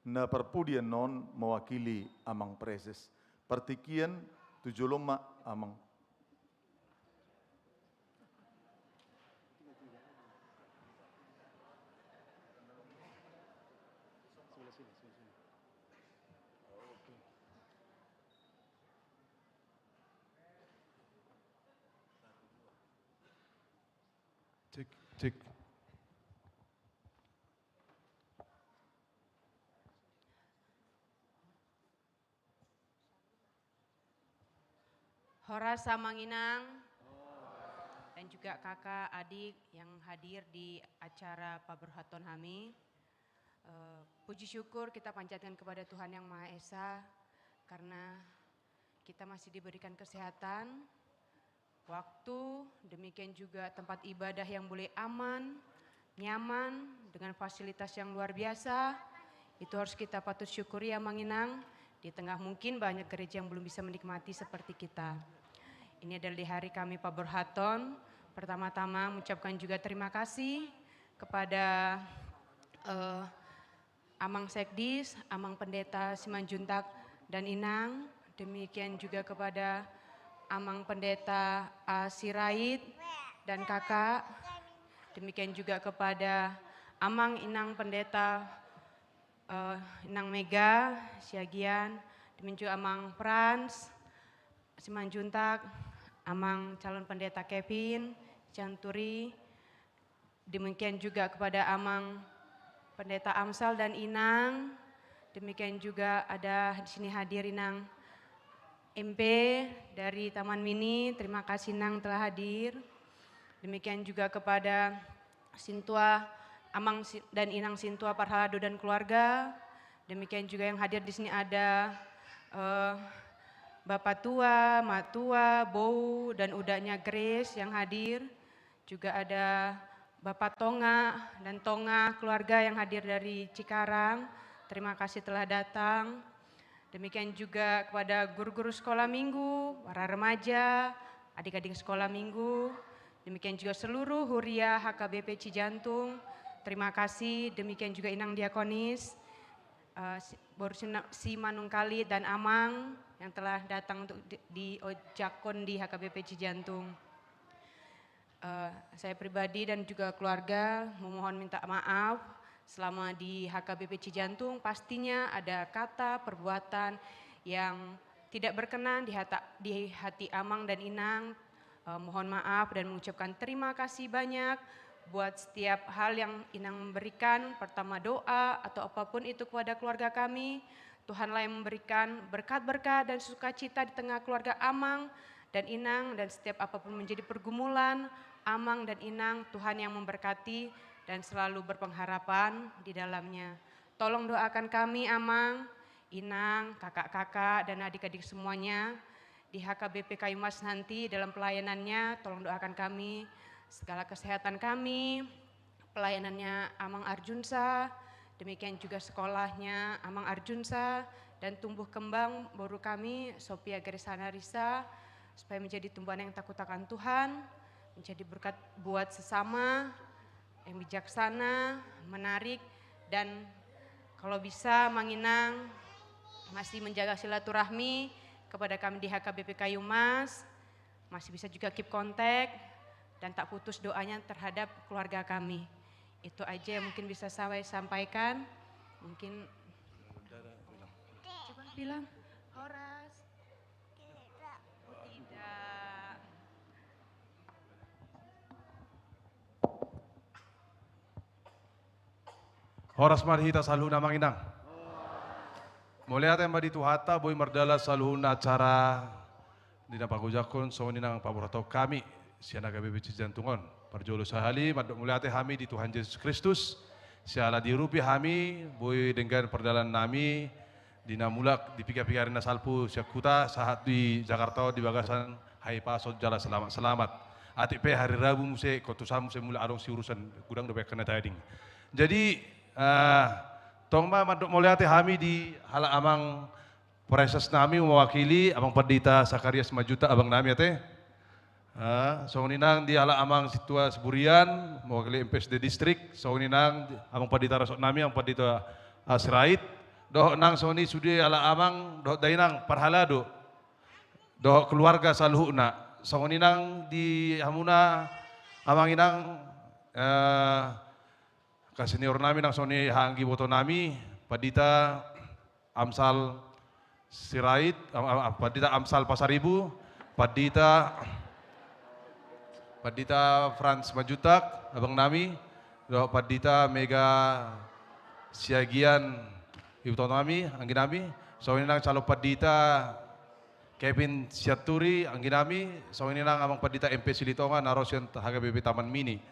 na parpudi annon mewakili amang Praeses. Partingkian tu jolo ma amang. Cek, cek. Horas amang inang. Dan juga kakak, adik yang hadir di acara paborhathon hami. Eh, puji syukur kita panjatkan kepada Tuhan Yang Maha Esa karena kita masih diberikan kesehatan, waktu, demikian juga tempat ibadah yang boleh aman, nyaman, dengan fasilitas yang luar biasa. Itu harus kita patut syukuri, Amang Inang, di tengah mungkin banyak gereja yang belum bisa menikmati seperti kita. Ini adalah di hari kami paborhathon. Pertama-tama mengucapkan juga terima kasih kepada, eh, Amang Sekdis, Amang Pendeta Simanjuntak dan Inang, demikian juga kepada Amang Pendeta A. Sirait dan kakak, demikian juga kepada Amang Inang Pendeta, eh, Inang Mega Siagian, demikian juga Amang Frans Simanjuntak, Amang calon pendeta Kevin Sianturi, demikian juga kepada Amang Pendeta Amsal dan Inang. Demikian juga ada di sini hadir Inang M P dari Taman Mini. Terima kasih, Nang, telah hadir. Demikian juga kepada Sintua, Amang Si-, dan Inang Sintua Parhalado dan keluarga. Demikian juga yang hadir di sini ada, eh, Bapak Tua, Mak Tua, Bou, dan udaknya Grace yang hadir. Juga ada Bapak Tonga dan Tonga keluarga yang hadir dari Cikarang. Terima kasih telah datang. Demikian juga kepada guru-guru sekolah minggu, para remaja, adik-adik sekolah minggu. Demikian juga seluruh huria H K B P Cijantung. Terima kasih. Demikian juga Inang Diakonis, eh, si-, Boru Sina-, Simanungkalit dan Amang yang telah datang untuk di, diojakkon di H K B P Cijantung. Eh, saya pribadi dan juga keluarga memohon minta maaf selama di H K B P Cijantung. Pastinya ada kata, perbuatan yang tidak berkenan di hata-, di hati Amang dan Inang. Eh, mohon maaf dan mengucapkan terima kasih banyak buat setiap hal yang Inang memberikan, pertama doa atau apapun itu kepada keluarga kami. Tuhanlah yang memberikan berkat-berkat dan sukacita di tengah keluarga Amang dan Inang, dan setiap apapun menjadi pergumulan Amang dan Inang, Tuhan yang memberkati dan selalu berpengharapan di dalamnya. Tolong doakan kami, Amang, Inang, kakak-kakak, dan adik-adik semuanya di H K B P Kayumas nanti dalam pelayanannya. Tolong doakan kami, segala kesehatan kami, pelayanannya Amang Arjunsa, demikian juga sekolahnya Amang Arjunsa, dan tumbuh kembang boru kami, Sophia Gresana Risa, supaya menjadi tumbuhan yang takut akan Tuhan, menjadi berkat buat sesama, yang bijaksana, menarik, dan kalau bisa, Amang Inang, masih menjaga silaturahmi kepada kami di H K B P Kayumas, masih bisa juga keep contact dan tak putus doanya terhadap keluarga kami. Itu aja yang mungkin bisa saya sampaikan. Mungkin coba bilang. Horas. Tidak. Horas ma di hita saluhutna, Amang Inang. Mauliate ma di Tuhanta, boi mardalan saluhutna acara di na pagojakhon songon i nang paborhathon hami sian H K B P Cijantung on. Parjolo sahali mandok mauliate hami di Tuhan Jesus Kristus, siala diurupi hami boi denggan pardalanannami di na mulak di piga-piga ari na salpu sian huta sahat di Jakarta on di bagasan hahipason jala selamat-selamat. Atik pe hari Rabu muse, ingkon tusan muse mulak adong siurusan, godang dope angka na tading. Jadi, eh, tong ma mandok mauliate hami di halak amang presesnami mewakili Amang Pandita Sakarias Simanjuntak abangnami ate. Ah, songon i nang di halak amang sintua Siburian, mewakili M P S D distrik, songon i nang di amang pandita resort nami, amang pandita, ah, Sirait, dohot nang songon i sude halak amang, dohot dainang parhalado, dohot keluarga saluhutna, songon i nang di hamuna amang inang, eh, angka senior nami nang songon i anggi iboto nami, Pandita Amsal Sirait, am-, am-, Pandita Amsal Pasaribu, Pandita, Pandita Frans Simanjuntak, abang nami, dohot Pandita Mega Siagian, iboto nami, anggi nami, songon i nang calon pandita, Kevin Sianturi, angginami, songon i nang Amang Pandita M P Silitonga, na ro sian H K B P Taman Mini.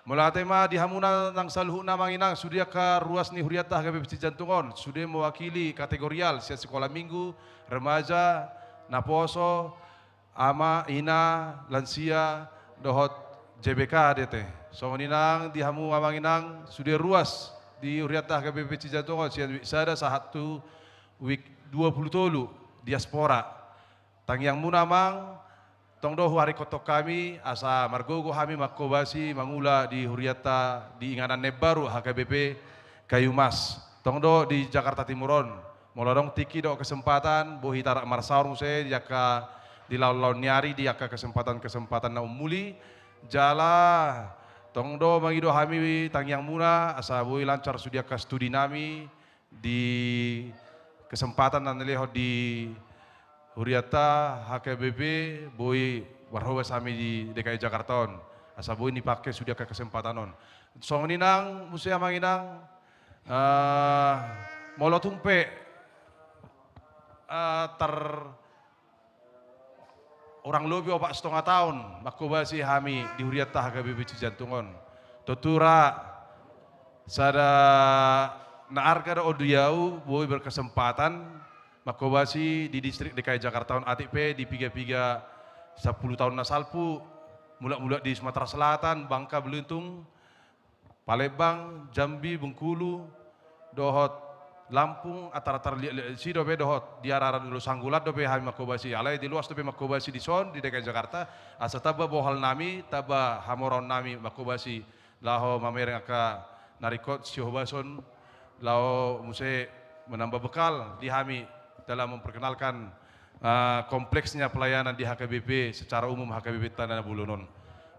Mauliate ma di hamuna nang saluhutna, Amang Inang, sude angka ruas ni hurianta H K B P Cijantung on, sude mewakili kategorial sian sikola minggu, remaja, naposo, ama, ina, lansia, dohot J B K D T. Songon i nang di hamu, Amang Inang, sude ruas di hurianta H K B P Cijantung on, sian wik sada sahat tu wik dua pulu tolu, diaspora. Tangiangmuna, Amang, tong do huaringkothon hami, asa margogo hami manghobasi mangula di hurianta di inganan na imbaru H K B P Kayu Mas. Tong do di Jakarta Timur on. Molo adong tingki dohot kesempatan, boi hita rap marsaor muse di angka di laon-laon ni ari, di angka kesempatan-kesempatan na umuli. Jala tong do mangido hami tangiangmuna, asa boi lancar sude angka studi nami, di kesempatan na nilehon di hurianta H K B P, boi marhobas hami di D K I Jakarta on. Asa boi dipake sude angka kesempatan on. Songon i nang muse, Amang Inang, eh, molo tung pe, eh, tar hurang lobi opat setengah taon manghobasi hami di hurianta H K B P Cijantung on. Tontu ra sada na arga do on di ahu boi berkesempatan manghobasi di distrik D K I Jakarta on, atik pe di piga-piga sampulu taon na salpu, mulak-mulak di Sumatera Selatan, Bangka Belitung, Palembang, Jambi, Bengkulu, dohot Lampung, antar-antar liat-liat disi dope, dohot di arah-arah Dolok Sanggulan dope hami manghobasi. Alai diloas dope manghobasi dison di D K I Jakarta, asa tamba bohal nami, tamba hamoraon nami manghobasi laho mamereng angka na ringkot sihobason, laho muse menambah bekal di hami dalam memperkenalkan eh, kompleksnya pelayanan di H K B P secara umum, H K B P-ta na bolon on.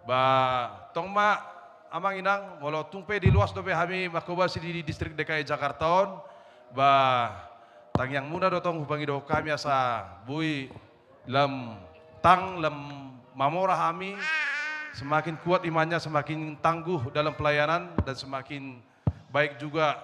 Ba, tong ma, Amang Inang, molo tung pe diloas dope hami manghobasi di distrik D K I Jakarta on, ba, tangiangmuna do tong hupangidohon hami asa boi lam tang, lam mamora hami, semakin kuat imannya, semakin tangguh dalam pelayanan, dan semakin baik juga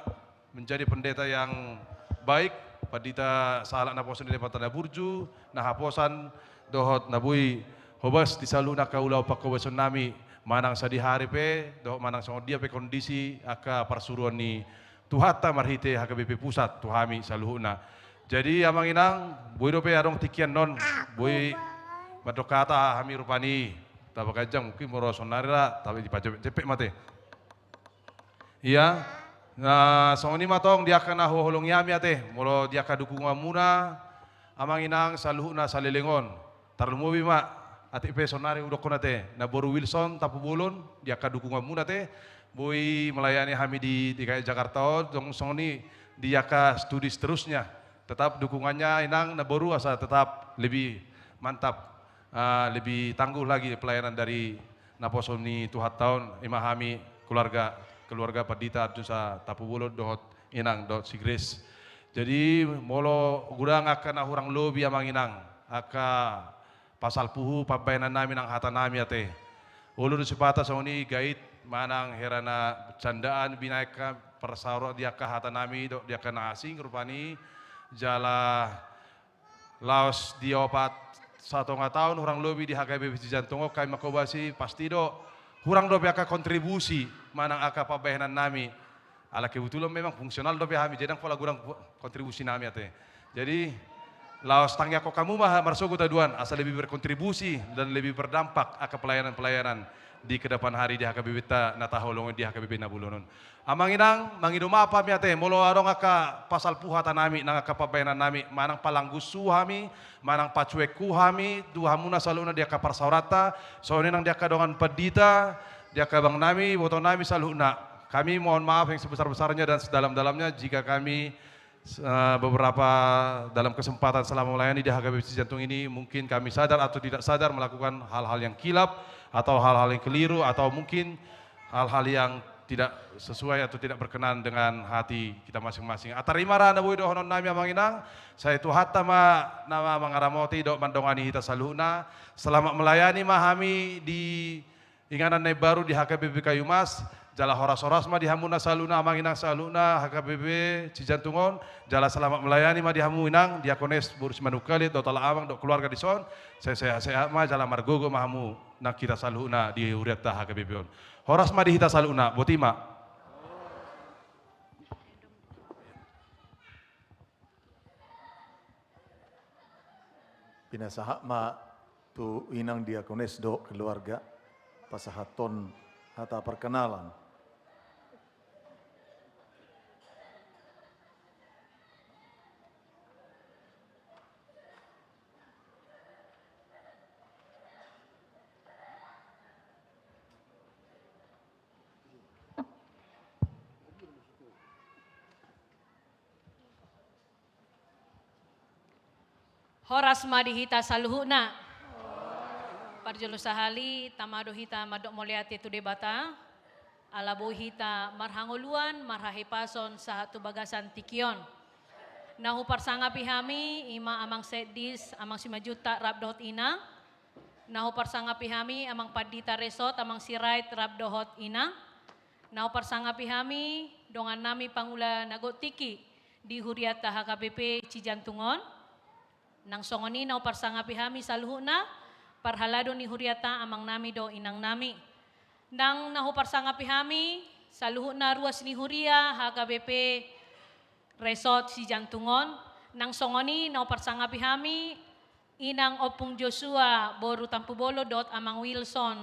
menjadi pendeta yang baik, pandita sahalak naposo ni Debata na burju, na haposan, dohot na boi hobas di saluhut angka ulaon panghobason nami, manang sadihari pe, dohot manang songon dia pe kondisi angka parsuruon ni Tuhanta marhite H K B P Pusat tu hami saluhutna. Jadi, Amang Inang, boi dope adong tingki annon, boi mandok hata hami rupani, taba ganjang mungkin molo sonari ra, taba dipajepek-jepek ma ate. Ia, na songon i ma tong di angka na huhaholongi hami ate, molo di angka dukunganmuna, Amang Inang, saluhutna saleleng on. Tarlumobi ma, atik pe sonari hudokkon ate, na boru Wilson Tampubolon, di angka dukunganmuna ate, boi melayani hami di, di Jakarta on, tong songon i di angka studi seterusnya. Tetap dukungannya Inang, na boru, asa tetap lebih mantap, ah, lebih tangguh lagi pelayanan dari naposo ni Tuhanta on, i ma hami keluarga, keluarga pandita Arjun sa Tampubolon dohot Inang dohot si Grace. Jadi, molo godang angka na hurang lobi, Amang Inang, angka pasal puhu pambahenan nami nang hata nami ate. Olo do sipata songon i gait manang hera na candaan binahen hami, parsaoran di angka hata nami dohot di angka na asing rupani, jala laos di opat satonga taon hurang lobi di H K B P Cijantung on hami manghobasi, pasti do hurang dope angka kontribusi manang angka pambahenan nami. Ala kebetulan memang fungsional dope hami, jadi ndang pola godang kontribusi nami ate. Jadi, laos tangiangkon hamu ma marsogot haduan, asa lebih berkontribusi dan lebih berdampak angka pelayanan-pelayanan di kedepan hari di H K B P-ta na tahaholongi di H K B P na bolon on. Amang Inang, mangido maaf hami ate, molo adong angka pasal puhu hata nami, nang angka pambahenan nami, manang palanggusu hami, manang pacuekhu hami, tu hamuna saluhutna di angka parsaoranta, songon i nang di angka dongan pandita, di angka abang nami, iboto nami saluhutna. Kami mohon maaf yang sebesar-besarnya dan sedalam-dalamnya jika kami, eh, beberapa dalam kesempatan selama melayani di H K B P Cijantung ini, mungkin kami sadar atau tidak sadar melakukan hal-hal yang kilap atau hal-hal yang keliru atau mungkin hal-hal yang tidak sesuai atau tidak berkenan dengan hati kita masing-masing. Ah, tarima ra na boi dohonon nami, Amang Inang, sai Tuhanta ma na mangaramoti dohot mandongani hita saluhutna. Selamat melayani ma hami di inganan na imbaru di H K B P Kayu Mas. Jala horas-horas ma di hamuna saluhutna, amang inang saluhutna, H K B P Cijantung on. Jala selamat melayani ma di hamu inang, Diakones boru Simanungkalit, dohot ala amang, dohot keluarga dison. Sai sehat-sehat ma, jala margogo ma hamu nang hita saluhutna di hurianta H K B P on. Horas ma di hita saluhutna, boti ma. Pinasahat ma tu inang Diakones dohot keluarga, pasahathon hata parkenalan. Horas ma di hita saluhutna. Parjolo sahali, tama do hita mandok mauliate tu Debata, ala boi hita marhangoluan, marhahipason sahat tu bagasan tingki on. Na huparsangapi hami, i ma amang Sekdis, amang Simanjuntak rap dohot inang. Na huparsangapi hami, amang Pandita Resort, amang Sirait rap dohot inang. Na huparsangapi hami, dongannami pangula na gok tingki di hurianta H K B P Cijantung on. Nang songon i na huparsangapi hami saluhutna, parhalado ni hurianta amangnami dohot inangnami. Nang na huparsangapi hami saluhutna ruas ni huria H K B P Resort Cijantung on. Nang songon i na huparsangapi hami, inang Ompung Joshua boru Tampubolon dohot amang Wilson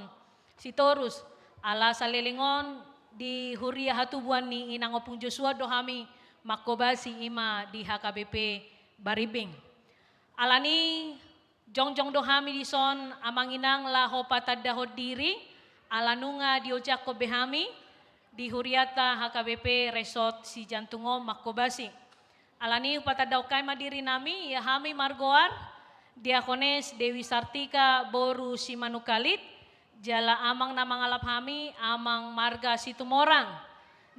Sitorus, ala saleleng on di huria hatubuan ni inang Ompung Joshua do hami manghobasi, i ma di H K B P Barimbing. Alani jongjong do hami dison amang inang laho patandahon diri, ala nunga diojakhon be hami di hurianta H K B P Resort Cijantung on manghobasi. Alani hupatandahon hami ma dirinami, ia hami margoar Diakones Dewi Sartika boru Simanungkalit, jala amang na mangalap hami amang marga Situmorang,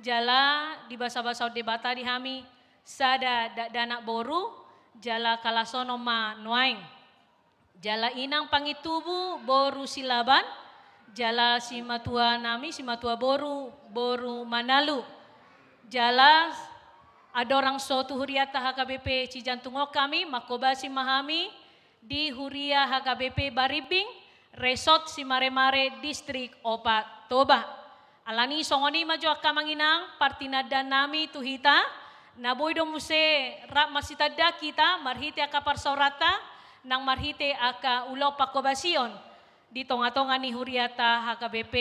jala dibasabasahon Debata di hami sada dakdanak boru, jala halasonon ma nuaeng. Jala inang Pangintubu boru Silaban, jala simatuanami, simatua boru, boru Manalu. Jala andorang so tu hurianta H K B P Cijantung on hami, manghobasi ma hami di huria H K B P Barimbing, Resort Simaremare, Distrik Opat Toba. Alani songon i ma jo angka amang inang partinandannami tu hita, na boi do muse rap marsitanda hita marhite angka parsaoranta nang marhite angka ulaon panghobasion di tongatonga ni hurianta H K B P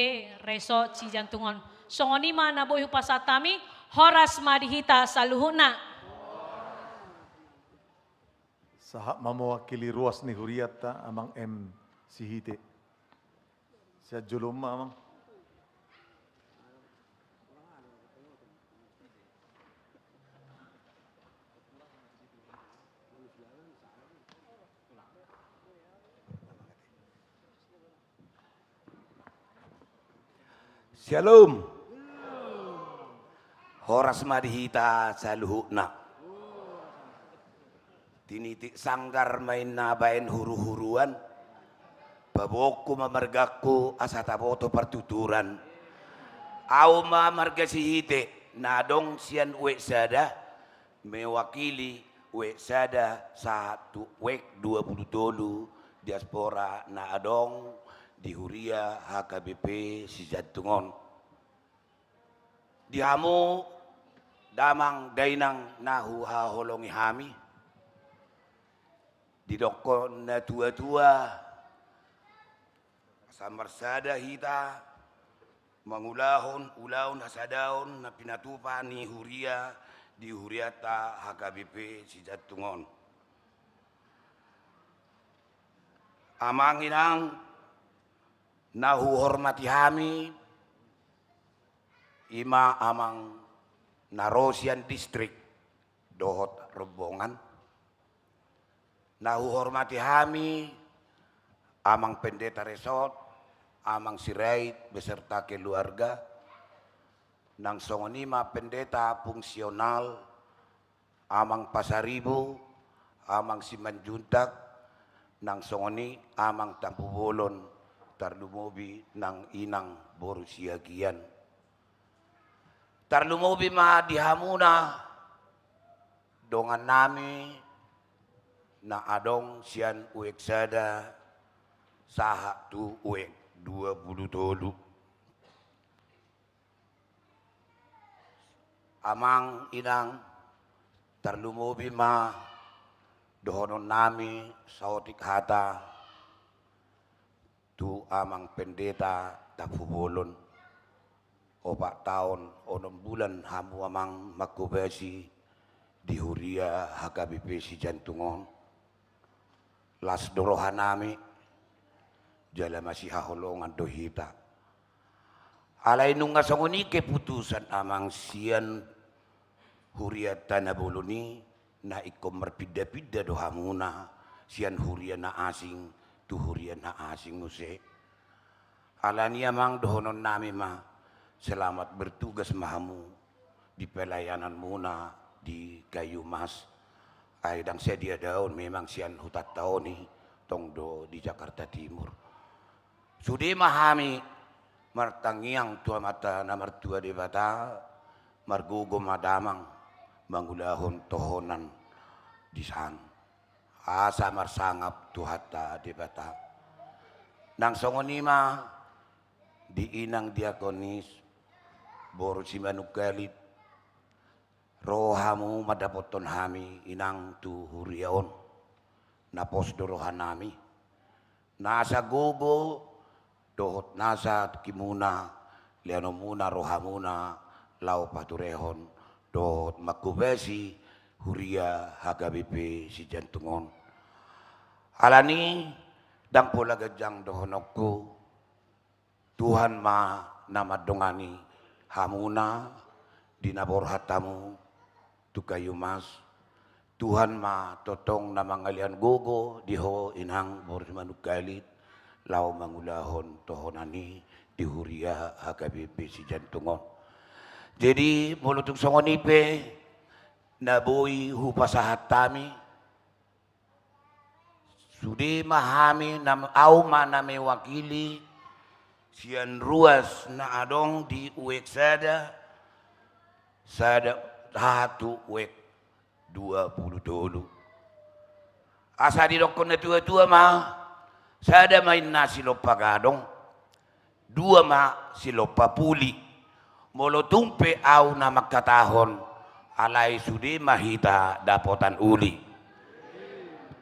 Resort Cijantung on. Songon i ma na boi hupasahat hami, horas ma di hita saluhutna. Sahat ma mewakili ruas ni hurianta amang M Sihite. Sian jolo ma amang. Syalom. Horas ma di hita saluhutna. Tinitik sanggar ma inna baen huruhuruan, paboaonku ma margangku asa taboto partuturan. Ahu ma marga Sihite, na adong sian Uek Sada, mewakili Uek Sada sahat tu Uek dua pulu tolu diaspora na adong di huria H K B P Sijantung on. Di hamu damang dainang na huhaholongi hami, didokkon natuatua, asa marsada hita mangulahon ulaon hasadaon na pinatupa ni huria di hurianta H K B P Sijantung on. Amang inang na huhormati hami, i ma amang na ro sian distrik dohot rombongan. Na huhormati hami, amang pendeta resort, amang Sirait beserta keluarga, nang songon i ma pendeta fungsional, amang Pasaribu, amang Simanjuntak, nang songon i amang Tampubolon, tarlumobi nang inang boru Siagian. Tarlumobi ma di hamuna dongannami na adong sian uek sada sahat tu uek dua pulu tolu. Amang inang, tarlumobi ma dohononnami saotik hata tu amang pendeta Tampubolon. Opat taon onom bulan hamu amang manghobasi di huria H K B P Sijantung on. Las do rohanami, jala masihaholongan do hita. Alai nunga songon i keputusan amang sian hurianta na bolon i, na ingkon marpinda-pinda do hamuna sian huria na asing tu huria na asing muse. Alani i amang dohononnami ma, selamat bertugas ma hamu di pelayananmuna di Kayu Mas. Ai ndang sadia daon memang sian hutanta on i, tong do di Jakarta Timur. Sude ma hami martangiang tu Amanta na martua Debata, margogo ma damang mangulahon tohonan di san. Asa marsangap Tuhanta Debata. Nang songon i ma di inang diakonis boru Simanungkalit, ro hamu mandapothon hami inang tu huria on. Na pos do rohanami. Nasa gogo dohot nasa tingkimuna, leanonmuna rohamuna laho paturehon dohot manghobasi huria H K B P Sijantung on. Alani i ndang pola ganjang dohononku, Tuhan ma na mandongani hamuna di na borhat hamu tu Kayu Mas. Tuhan ma tongtong na mangalehon gogo di ho inang boru Simanungkalit laho mangulahon tohonan i di huria H K B P Sijantung on. Jadi molo tung songon i pe na boi hupasahat hami, sude ma hami na, au ma na mewakili sian ruas na adong di uek sada, sada sahat tu uek dua pulu tolu. Asa didokkon na tua-tua ma, sada ma inna silompa gadong, dua ma silompa puli. Molo tung pe au na mangkatahon, alai sude ma hita dapotan uli.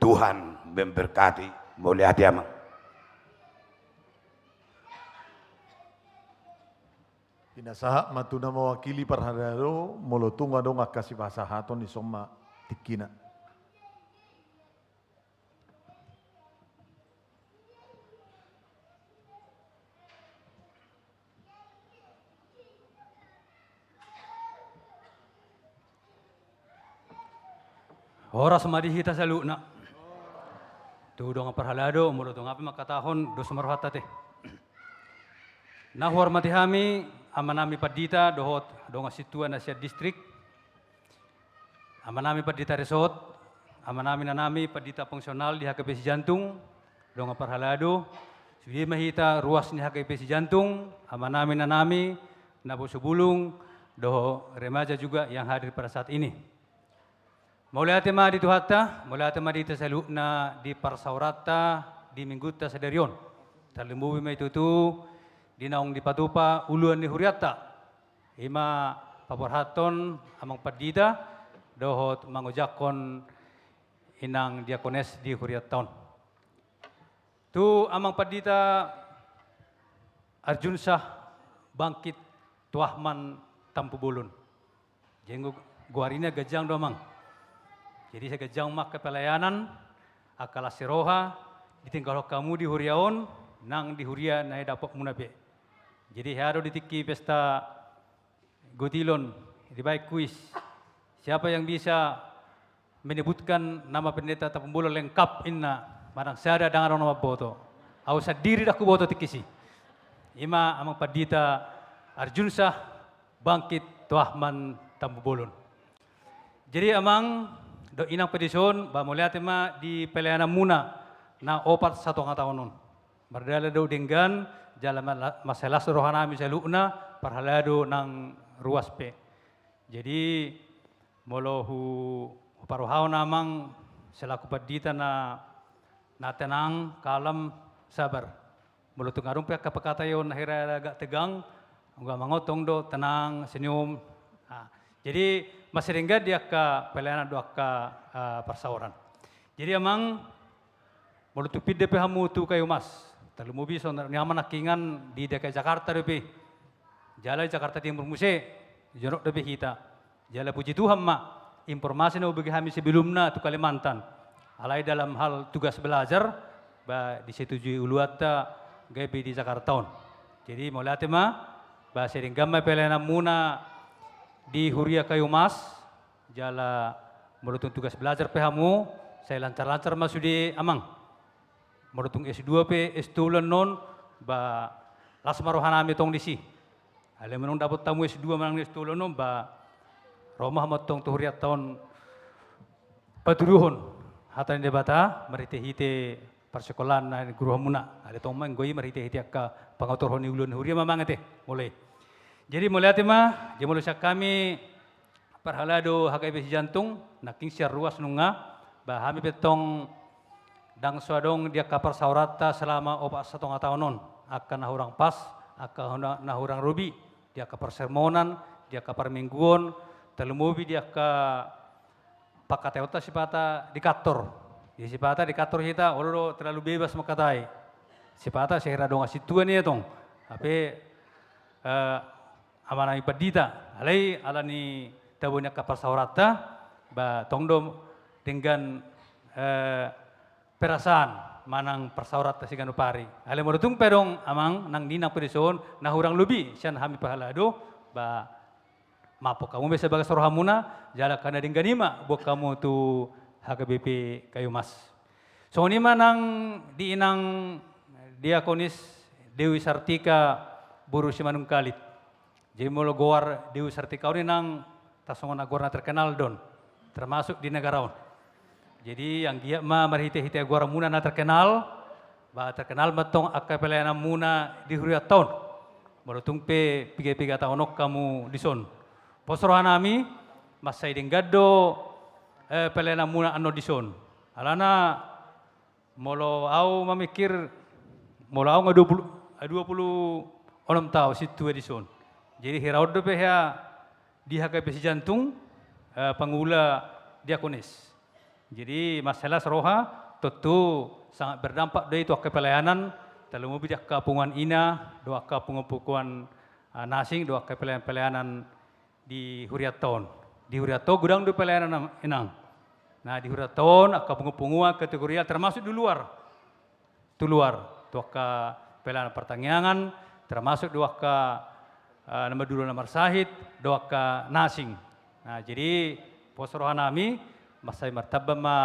Tuhan memberkati. Mauliate amang. Pinasahat ma tu na mewakili parhalado, molo tung adong angka sipasahaton, dison ma tingkina. Horas ma di hita saluhutna. Tu dongan parhalado, molo tung aha pe mangkatahon, dos ma rohanta te. Na huhormati hami amanami pandita dohot dongan sintua na sian distrik, amanami pandita resort, amanami nanami pandita fungsional di H K B P Sijantung, dongan parhalado, sude ma hita ruas ni H K B P Sijantung, amanami nanami, naposo bulung, dohot remaja juga yang hadir pada saat ini. Mauliate ma di Tuhanta, mauliate ma di hita saluhutna di parsaoranta di minggunta sadari on. Tarlumobi ma i tutu di naung dipatupa uluan ni hurianta. I ma paborhathon amang pandita dohot mangojakhon inang diakones di hurianta on. Tu amang pandita Arjunsyah Bangkit Tuahman Tampubolon. Jadi goarna ganjang do amang. Jadi sai ganjang ma angka pelayanan, angka las ni roha, ditinggalhon hamu di huria on, nang di huria na didapotmuna pe. Jadi hea do di tingki pesta gotilon, dibaen kuis. Siapa yang bisa menyebutkan nama pendeta Tampubolon lengkap inna, manang sada ndang adong na mamboto. Au sandiri ndang huboto tingki si. I ma amang pandita Arjunsyah Bangkit Tuahman Tampubolon. Jadi amang dohot inang pe dison, ba mauliate ma di pelayananmuna na opat satonga taon on. Mardalan do denggan, jala ma-, mansai las rohanami saluhutna, parhalado nang ruas pe. Jadi molo hu, huparohahon amang selaku pandita na, na tenang, kalem, sabar. Molo tung adong pe angka pangkataion na hira agak tegang, anggo amang on tong do tenang, senyum. Nah, jadi mansai denggan di angka pelayanan do angka, ah, parsaoran. Jadi amang, molo tung pinda pe hamu tu Kayu Mas, tarlumobi songon na amang nangkiningan di D K I Jakarta dope. Jala di Jakarta Timur muse, jonok dope hita. Jala puji Tuhan ma, informasi na hubege hami sebelumna tu Kalimantan. Alai dalam hal tugas belajar, ba disetujui uluanta gabe di Jakarta on. Jadi mauliate ma, ba sai denggan ma pelayananmuna di Huria Kayu Mas, jala molo tung tugas belajar pe hamu, sai lancar-lancar ma sude amang. Molo tung S dua pe S tolu annon, ba las ma rohanami tong disi. Alai manang dapot hamu S dua manang S tolu annon, ba ro ma hamu tong tu hurianta on patuduhon hata ni Debata marhite-hite parsikolaan na niguruhonmuna. Alai tong ma anggo i marhite-hite angka pangaturhon ni uluan ni huria ma amang ate, molo i. Jadi mauliate ma, jadi molo sian hami parhalado H K B P Sijantung, nangkin sian ruas nunga, ba hami pe tong ndang so adong di angka parsaoranta selama opat satonga taon on, angka na hurang pas, angka na, na hurang lobi, di angka parsermonan, di angka parmingguon, tarlumobi di angka pangkataionta sipata di kantor. Di sipata di kantor hita, olo do terlalu bebas mangkatai. Sipata sahira dongan sintua nia tong. Hape, eh, amanami pandita, alai ala ni tabo ni angka parsaoranta, ba tong do denggan, eh, perasaan manang parsaoranta siganup ari. Alai molo tung pe adong amang nang ninang pe dison na hurang lobi sian hami parhalado, ba maaf hamu ma i sebagai sorohanmuna, jala angka na denggan i ma boan hamu tu H K B P Kayu Mas. Songon i ma nang di inang Diakonis Dewi Sartika boru Simanungkalit. Jadi molo goar Dewi Sartika on inang, tarsongon na goar na terkenal do on, termasuk di negara on. Jadi anggiat ma marhite-hite goarmuna na terkenal, ba terkenal ma tong angka pelayananmuna di hurianta on. Molo tung pe piga-piga taon on hamu dison. Pos rohanami, mansai denggan do, eh, pelayananmuna annon dison. Alana molo au mamikir, molo au nga dua puluh, eh, dua puluh onom taon sintua dison. Jadi hira on dope hea di H K B P Sijantung, eh, pangula diakonis. Jadi mansai las roha, tontu sangat berdampak do i tu angka pelayanan, tarlumobi di angka punguan ina, do angka punguan-punguan, eh, na asing, do angka pelayanan-pelayanan di hurianta on. Di hurianta on godang do pelayanan inang. Nah, di hurianta on angka punguan-punguan kategorial termasuk di luar. Tu luar, tu angka pelayanan partangiangan, termasuk do angka, eh, na maduma na marsahit, do angka na asing. Nah, jadi pos rohanami, mansai martamba ma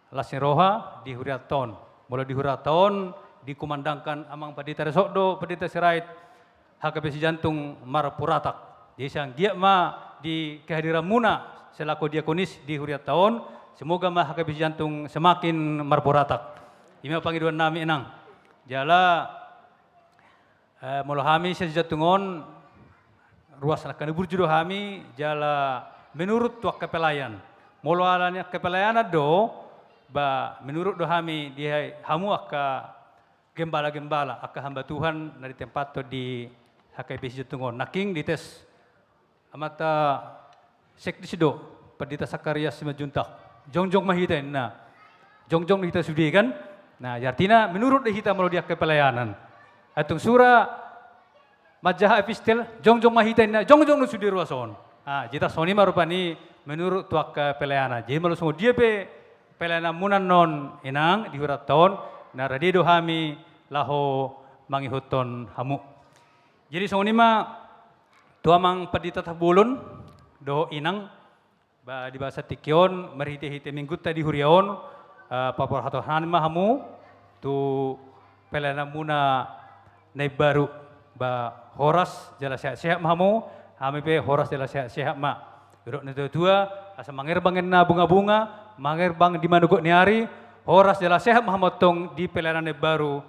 las ni roha di hurianta on. Molo di hurianta on dikumandangkan amang pandita resort do, pandita Sirait, H K B P Sijantung marpuratak. Jadi sai anggiat ma di kehadiranmuna selaku diakonis di hurianta on, semoga ma H K B P Sijantung semakin marpuratak. I ma pangidoannami inang. Jala, eh, molo hami sian Sijantung on, ruas nangkin burju do hami, jala menurut tu angka pelayan. Molo ala ni angka pelayanan do, ba menurut do hami di hamu angka gembala-gembala, angka hamba Tuhan na ditempathon di H K B P Sijantung on. Nangkin dites amanta sekdes do, Pandita Sakarias Simanjuntak. Jongjong ma hita inna. Jongjong do hita sude kan? Nah, artina menurut do hita molo di angka pelayanan. Ai tung sura manjaha epistel, jongjong ma hita inna, jongjong do sude ruas on. Ah, jadi songon i ma rupani menurut tu angka pelayanan. Jadi molo songon dia pe pelayananmuna annon inang di hurianta on, na rade do hami laho mangihuthon hamu. Jadi songon i ma tu amang Pandita Tabolon dohot inang, ba di bagasan tingki on marhite-hite minggunta di huria on, eh, paborhathon hami ma hamu tu pelayananmuna na imbaru, ba horas jala sehat-sehat ma hamu, hami pe horas jala sehat-sehat ma. Didok natua-tua, asa mangerbang inna bunga-bunga, mangerbang di manogot ni ari, horas jala sehat ma hamu antong di pelayanan na imbaru,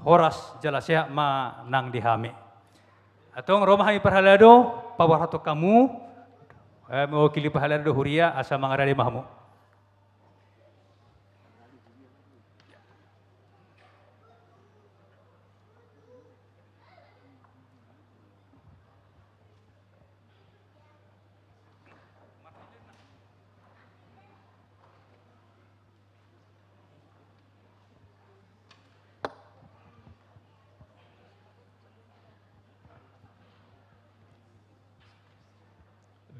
horas jala sehat ma nang di hami. Antong ro ma hami parhalado, paborhathon hamu, eh, mewakili parhalado do huria, asa mangarade ma hamu.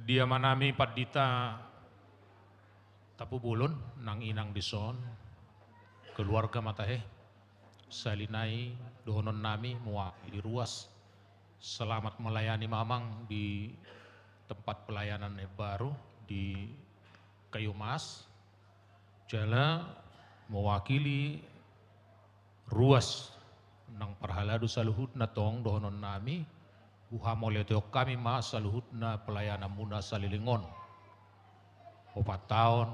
Di amanami Pandita Tampubolon nang inang dison, keluarga ma tahe, sahali nai dohononnami mewakili ruas. Selamat melayani ma amang di tempat pelayanan yang baru di Kayu Mas. Jala mewakili ruas nang parhalado saluhutna tong dohononnami, huhamauliatehon hami ma saluhutna pelayananmuna saleleng on. Opat taon,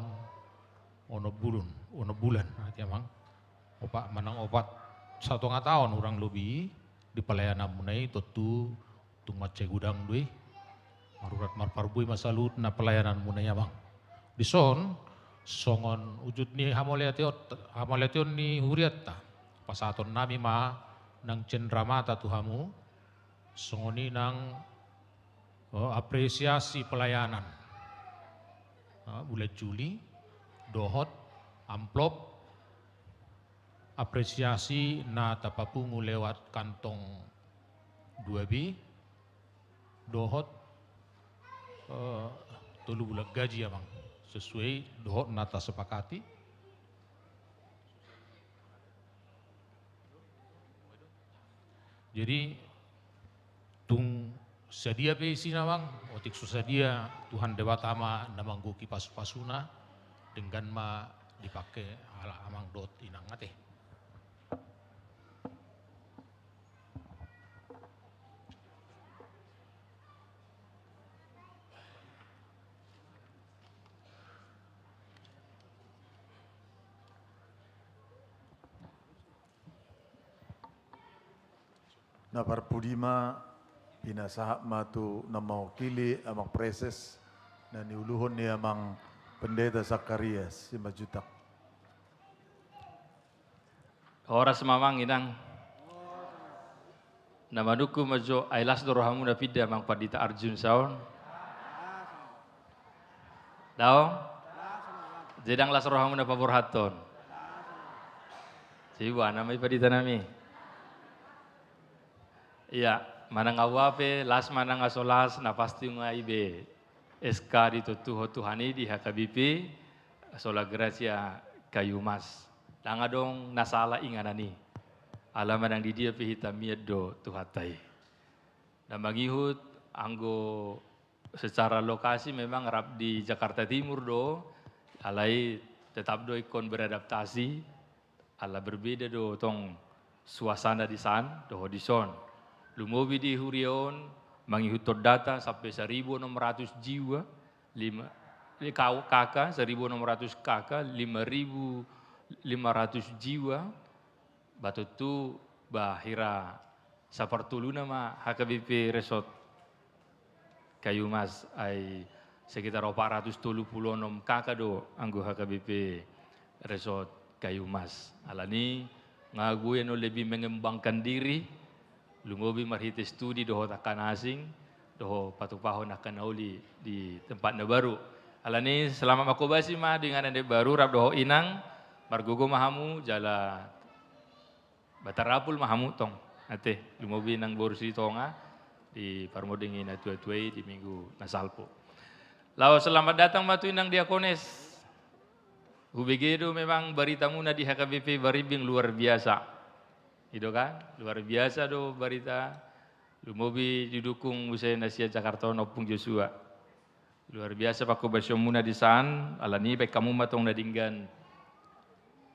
onom bulun, onom bulan, ate amang. Opat, manang opat satonga taon hurang lobi di pelayananmuna i, tontu tung mansai godang do i. Marurat marparbue ma saluhutna pelayananmuna i amang. Dison, songon ujut ni hamauliateon, hamauliateon ni hurianta, pasahatonnami ma nang cenderamata tu hamu, songon i nang, oh, apresiasi pelayanan, ah, bulan Juli, dohot amplop apresiasi na tapapungu lewat kantong dua B, dohot, eh, tolu bulan gaji amang, sesuai dohot na tasepakati. Jadi, tung sadia pe isina amang, otik so sadia, Tuhan Debata ma na manggohi pasupasuna, denggan ma dipake halak amang dohot inang, ate. Na parpudi ma, pinasahat ma tu na mewakili amang preses, na niuluhon ni amang Pendeta Zakarias Simanjuntak. Horas ma amang inang. Na manungkun ma jo, ai las do rohamuna pinda amang Pandita Arjun saon? Daong? Jadi ndang las rohamuna paborhathon? Jadi boha nama i panditanami? Ia, manang aha pe, las manang aha so las, na pasti nunga i be S K ditontuhon Tuhan i di H K B P Sola Gratia Kayu Mas. Ndang adong na sala inganan i. Ala manang di dia pe hita mian do Tuhanta i. Na mangihut, anggo secara lokasi memang rap di Jakarta Timur do, alai tetap do ingkon beradaptasi, ala berbeda do tong suasana disan dohot dison. Lumobi di huria on, mangihuthon data sampe saribu onom ratus jiwa, lima, eh, kau-, K K, saribu onom ratus K K, lima ribu lima ratus jiwa, ba tontu ba hira sapartoluna ma H K B P Resort Kayu Mas, ai sekitar opat ratus tolu pulu onom K K do anggo H K B P Resort Kayu Mas. Alani nga gue no lebih mengembangkan diri, lumobi marhite studi dohot angka na asing, dohot patupahon angka na uli di tempat na baru. Alani selamat manghobasi ma di inganan na baru, rap dohot inang, margogo ma hamu, jala Batarapul ma hamu tong, ate, lumobi nang boru Silitonga, di parmonding ni natuatua i di minggu na salpu. Laos selamat datang ma tu inang diakones. Hubege do memang baritamuna di H K B P Barimbing luar biasa. I do kan? Luar biasa do barita. Lumobi didukung muse na sian Jakarta on, Ompung Joshua. Luar biasa panghobasionmuna disan, alani baen hamu ma tong na denggan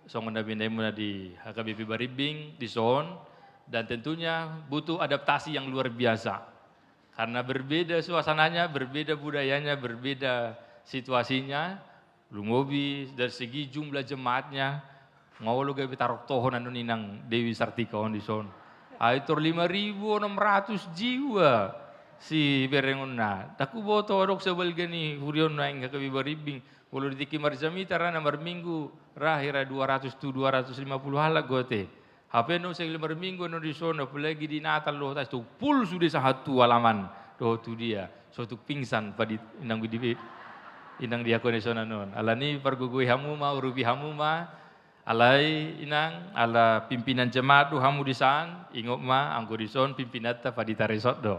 songon na binaenmuna di H K B P Barimbing dison, dan tentunya butuh adaptasi yang luar biasa. Karena berbeda suasananya, berbeda budayanya, berbeda situasinya, lumobi dari segi jumlah jemaatnya, nga olo gabe tarongtohon annon inang Dewi Sartika on dison. Ai tor lima ribu onom ratus jiwa siberengonna. Ndang huboto adong sabalga ni huriaon nuaeng, H K B Barimbing. Molo di tingki marjamita ra na marminggu ra hira dua ratus tu dua ratus lima puluh halak do ate. Hape na tung marminggu annon dison, apalagi di Natal dohot Paskah, full sude sahat tu alaman dohot tu dia. So tung pingsan padi inang di, inang diakones on annon. Alani pargogoi hamu ma, urupi hamu ma. Alai inang, ala pimpinan jemaat do hamu disan, ingot ma, anggo dison pimpinanta pandita resort do.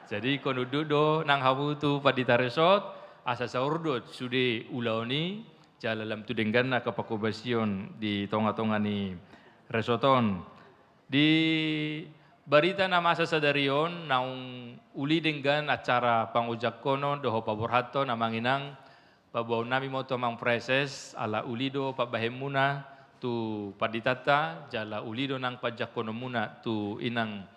Jadi ingkon unduk do nang hamu tu pandita resort, asa saur do sude ulaon i, jala lam tu denggan angka panghobasion di tonga-tonga ni resort on. Di barita na masa sadari on, naung uli denggan acara pangojangkonon dohot paborhathon, amang inang, paboaonnami ma on tu amang praeses, ala uli do pambahenmuna tu panditanta, jala uli do nang panjangkononmuna tu inang,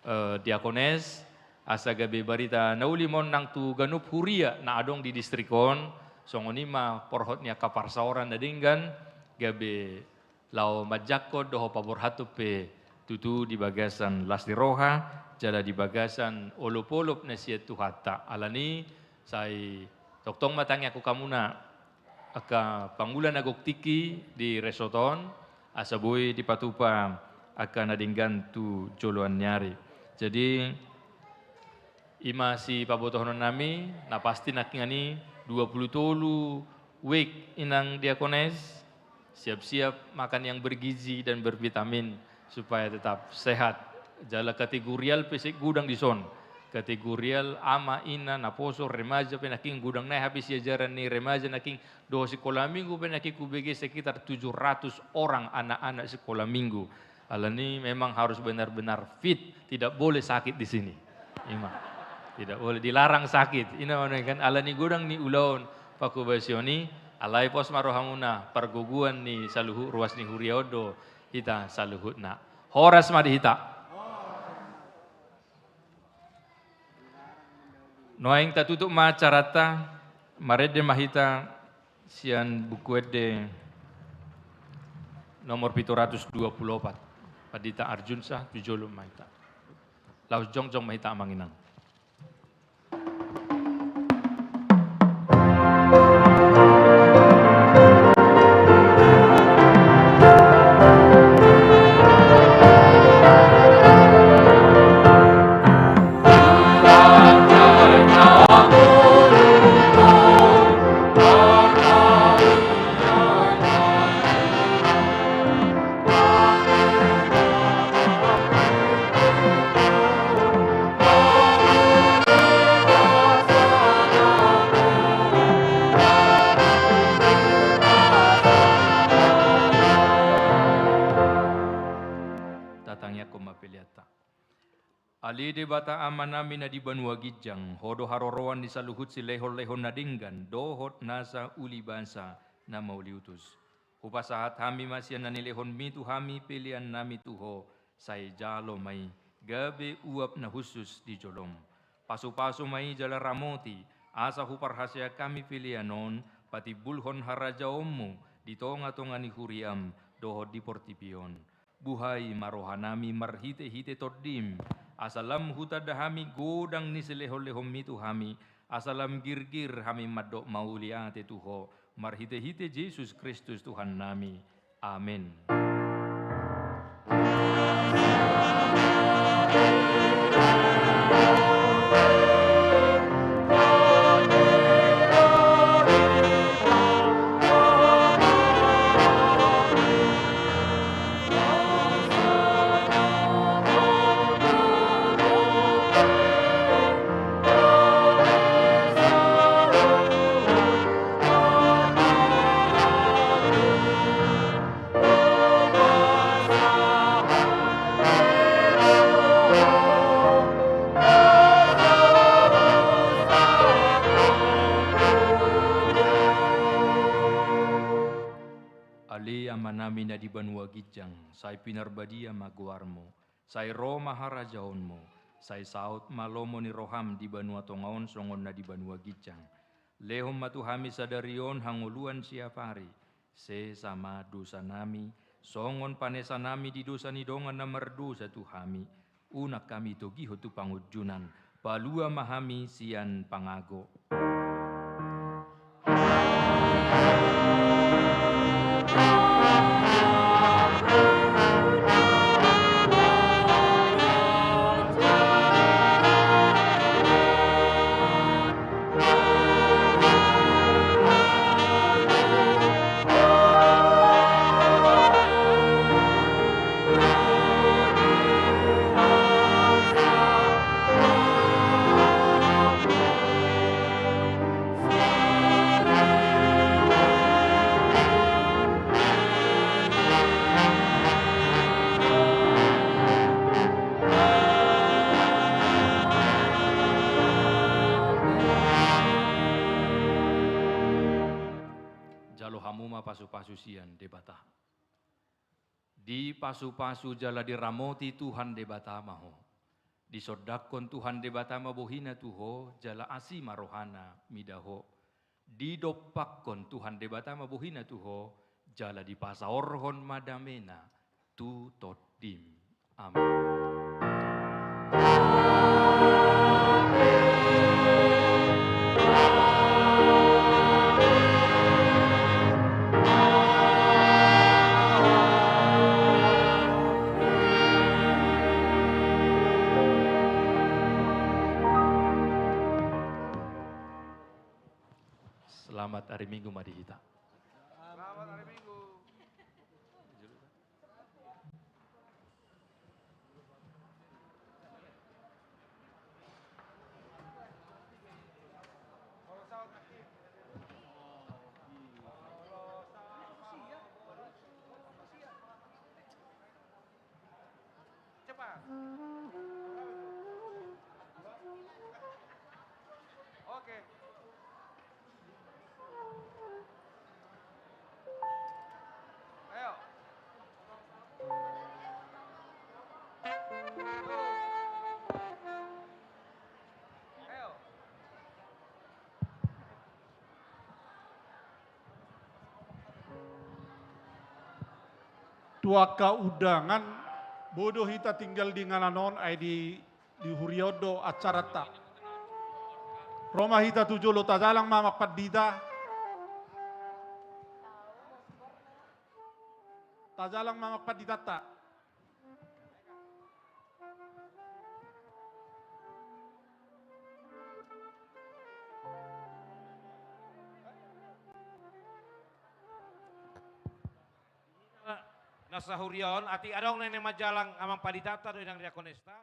eh, diakones, asa gabe barita na uli ma on nang tu ganup huria na adong di distrik on. Songon i ma porhot ni angka parsaoran na denggan, gabe laho manjangkon dohot paborhathon pe tutu di bagasan las ni roha, jala di bagasan olop-olop na sian Tuhanta. Alani, sai tongtong ma tangiangkon hamuna angka pangula na gok tingki di resort on, asa boi dipatupa angka na denggan tu joloan ni ari. Jadi, i ma sipabotohononnami, na pasti nangkiningan i dua puluh tolu wijk inang diakones, siap-siap makan yang bergizi dan bervitamin supaya tetap sehat. Jala kategorial pe sai godang dison. Kategorial ama, ina, naposo, remaja pe nangkin godang nai, habis siajaran ni remaja nangkin dohot sikola minggu pe nangkin hubege sekitar tujuh ratus orang anak-anak sikola minggu. Alani memang harus benar-benar fit, tidak boleh sakit di sini. I ma. Tidak boleh, dilarang sakit. I ma nuaeng kan, alani godang ni ulaon panghobasion i, alai pos ma rohamuna, pargogoan ni saluhut ruas ni huria on do hita saluhutna. Horas ma di hita. Nuaeng tatutup ma acaranta, marende ma hita sian Buku Ende nomor pitu ratus dua puluh opat. Pandita Arjunsa, tu jolo ma hita. Laos jongjong ma hita, amang inang. Tatangiangkon ma peleanta. Ale Debata Amanami na di banua ginjang, Ho do haroroan ni saluhut silehon-lehon na denggan dohot nasa uli basa na mauliutus. Hupasahat hami ma sian na nilehonMi tu hami peleannami tu Ho, sai jalo ma i gabe uap na hushus di joloM. Pasu-pasu ma i jala ramoti, asa huparhaseang hami pelean on patimbulhon harajaonMu di tonga-tonga ni huriaM dohot di portibi on. Buhai ma rohanami marhite-hite TondiM, asa lam hutanda hami godang ni silehon-lehonMi tu hami, asa lam girgir hami mandok mauliate tu Ho, marhite-hite Jesus Kristus Tuhannami. Amen. Ale Amanami na di banua ginjang, sai pinarbadia ma goarMu, sai ro ma harajaonMu, sai saut ma lomo ni rohaM di banua tonga on songon na di banua ginjang. Lehon ma tu hami sadari on hangoluan siapari, sesa ma dosanami, songon panesanami di dosa ni dongan na mardosa tu hami, Unang hami togihon tu pangunjunan, palua ma hami sian pangago. Jalo hamu ma pasupasu sian Debata. Dipasupasu jala diramoti Tuhan Debata ma ho. Disondangkon Tuhan Debata ma bohina tu ho, jala asi ma rohana mida ho. Didompakkon Tuhan Debata ma bohina tu ho, jala dipasaorhon ma damena tu tondim. Amen. Selamat hari Minggu ma di hita. Selamat hari Minggu. Cepat. Oke. Ayo. Ayo. Tu angka undangan, boi do hita tinggal di inganan on, ai di, di huria on do acaranta. Ro ma hita tu jolo, tajalang ma amang pandita. Tajalang ma amang panditanta. Na sahuria on, atik adong na naeng manjalang amang panditanta dohot inang diakonesta.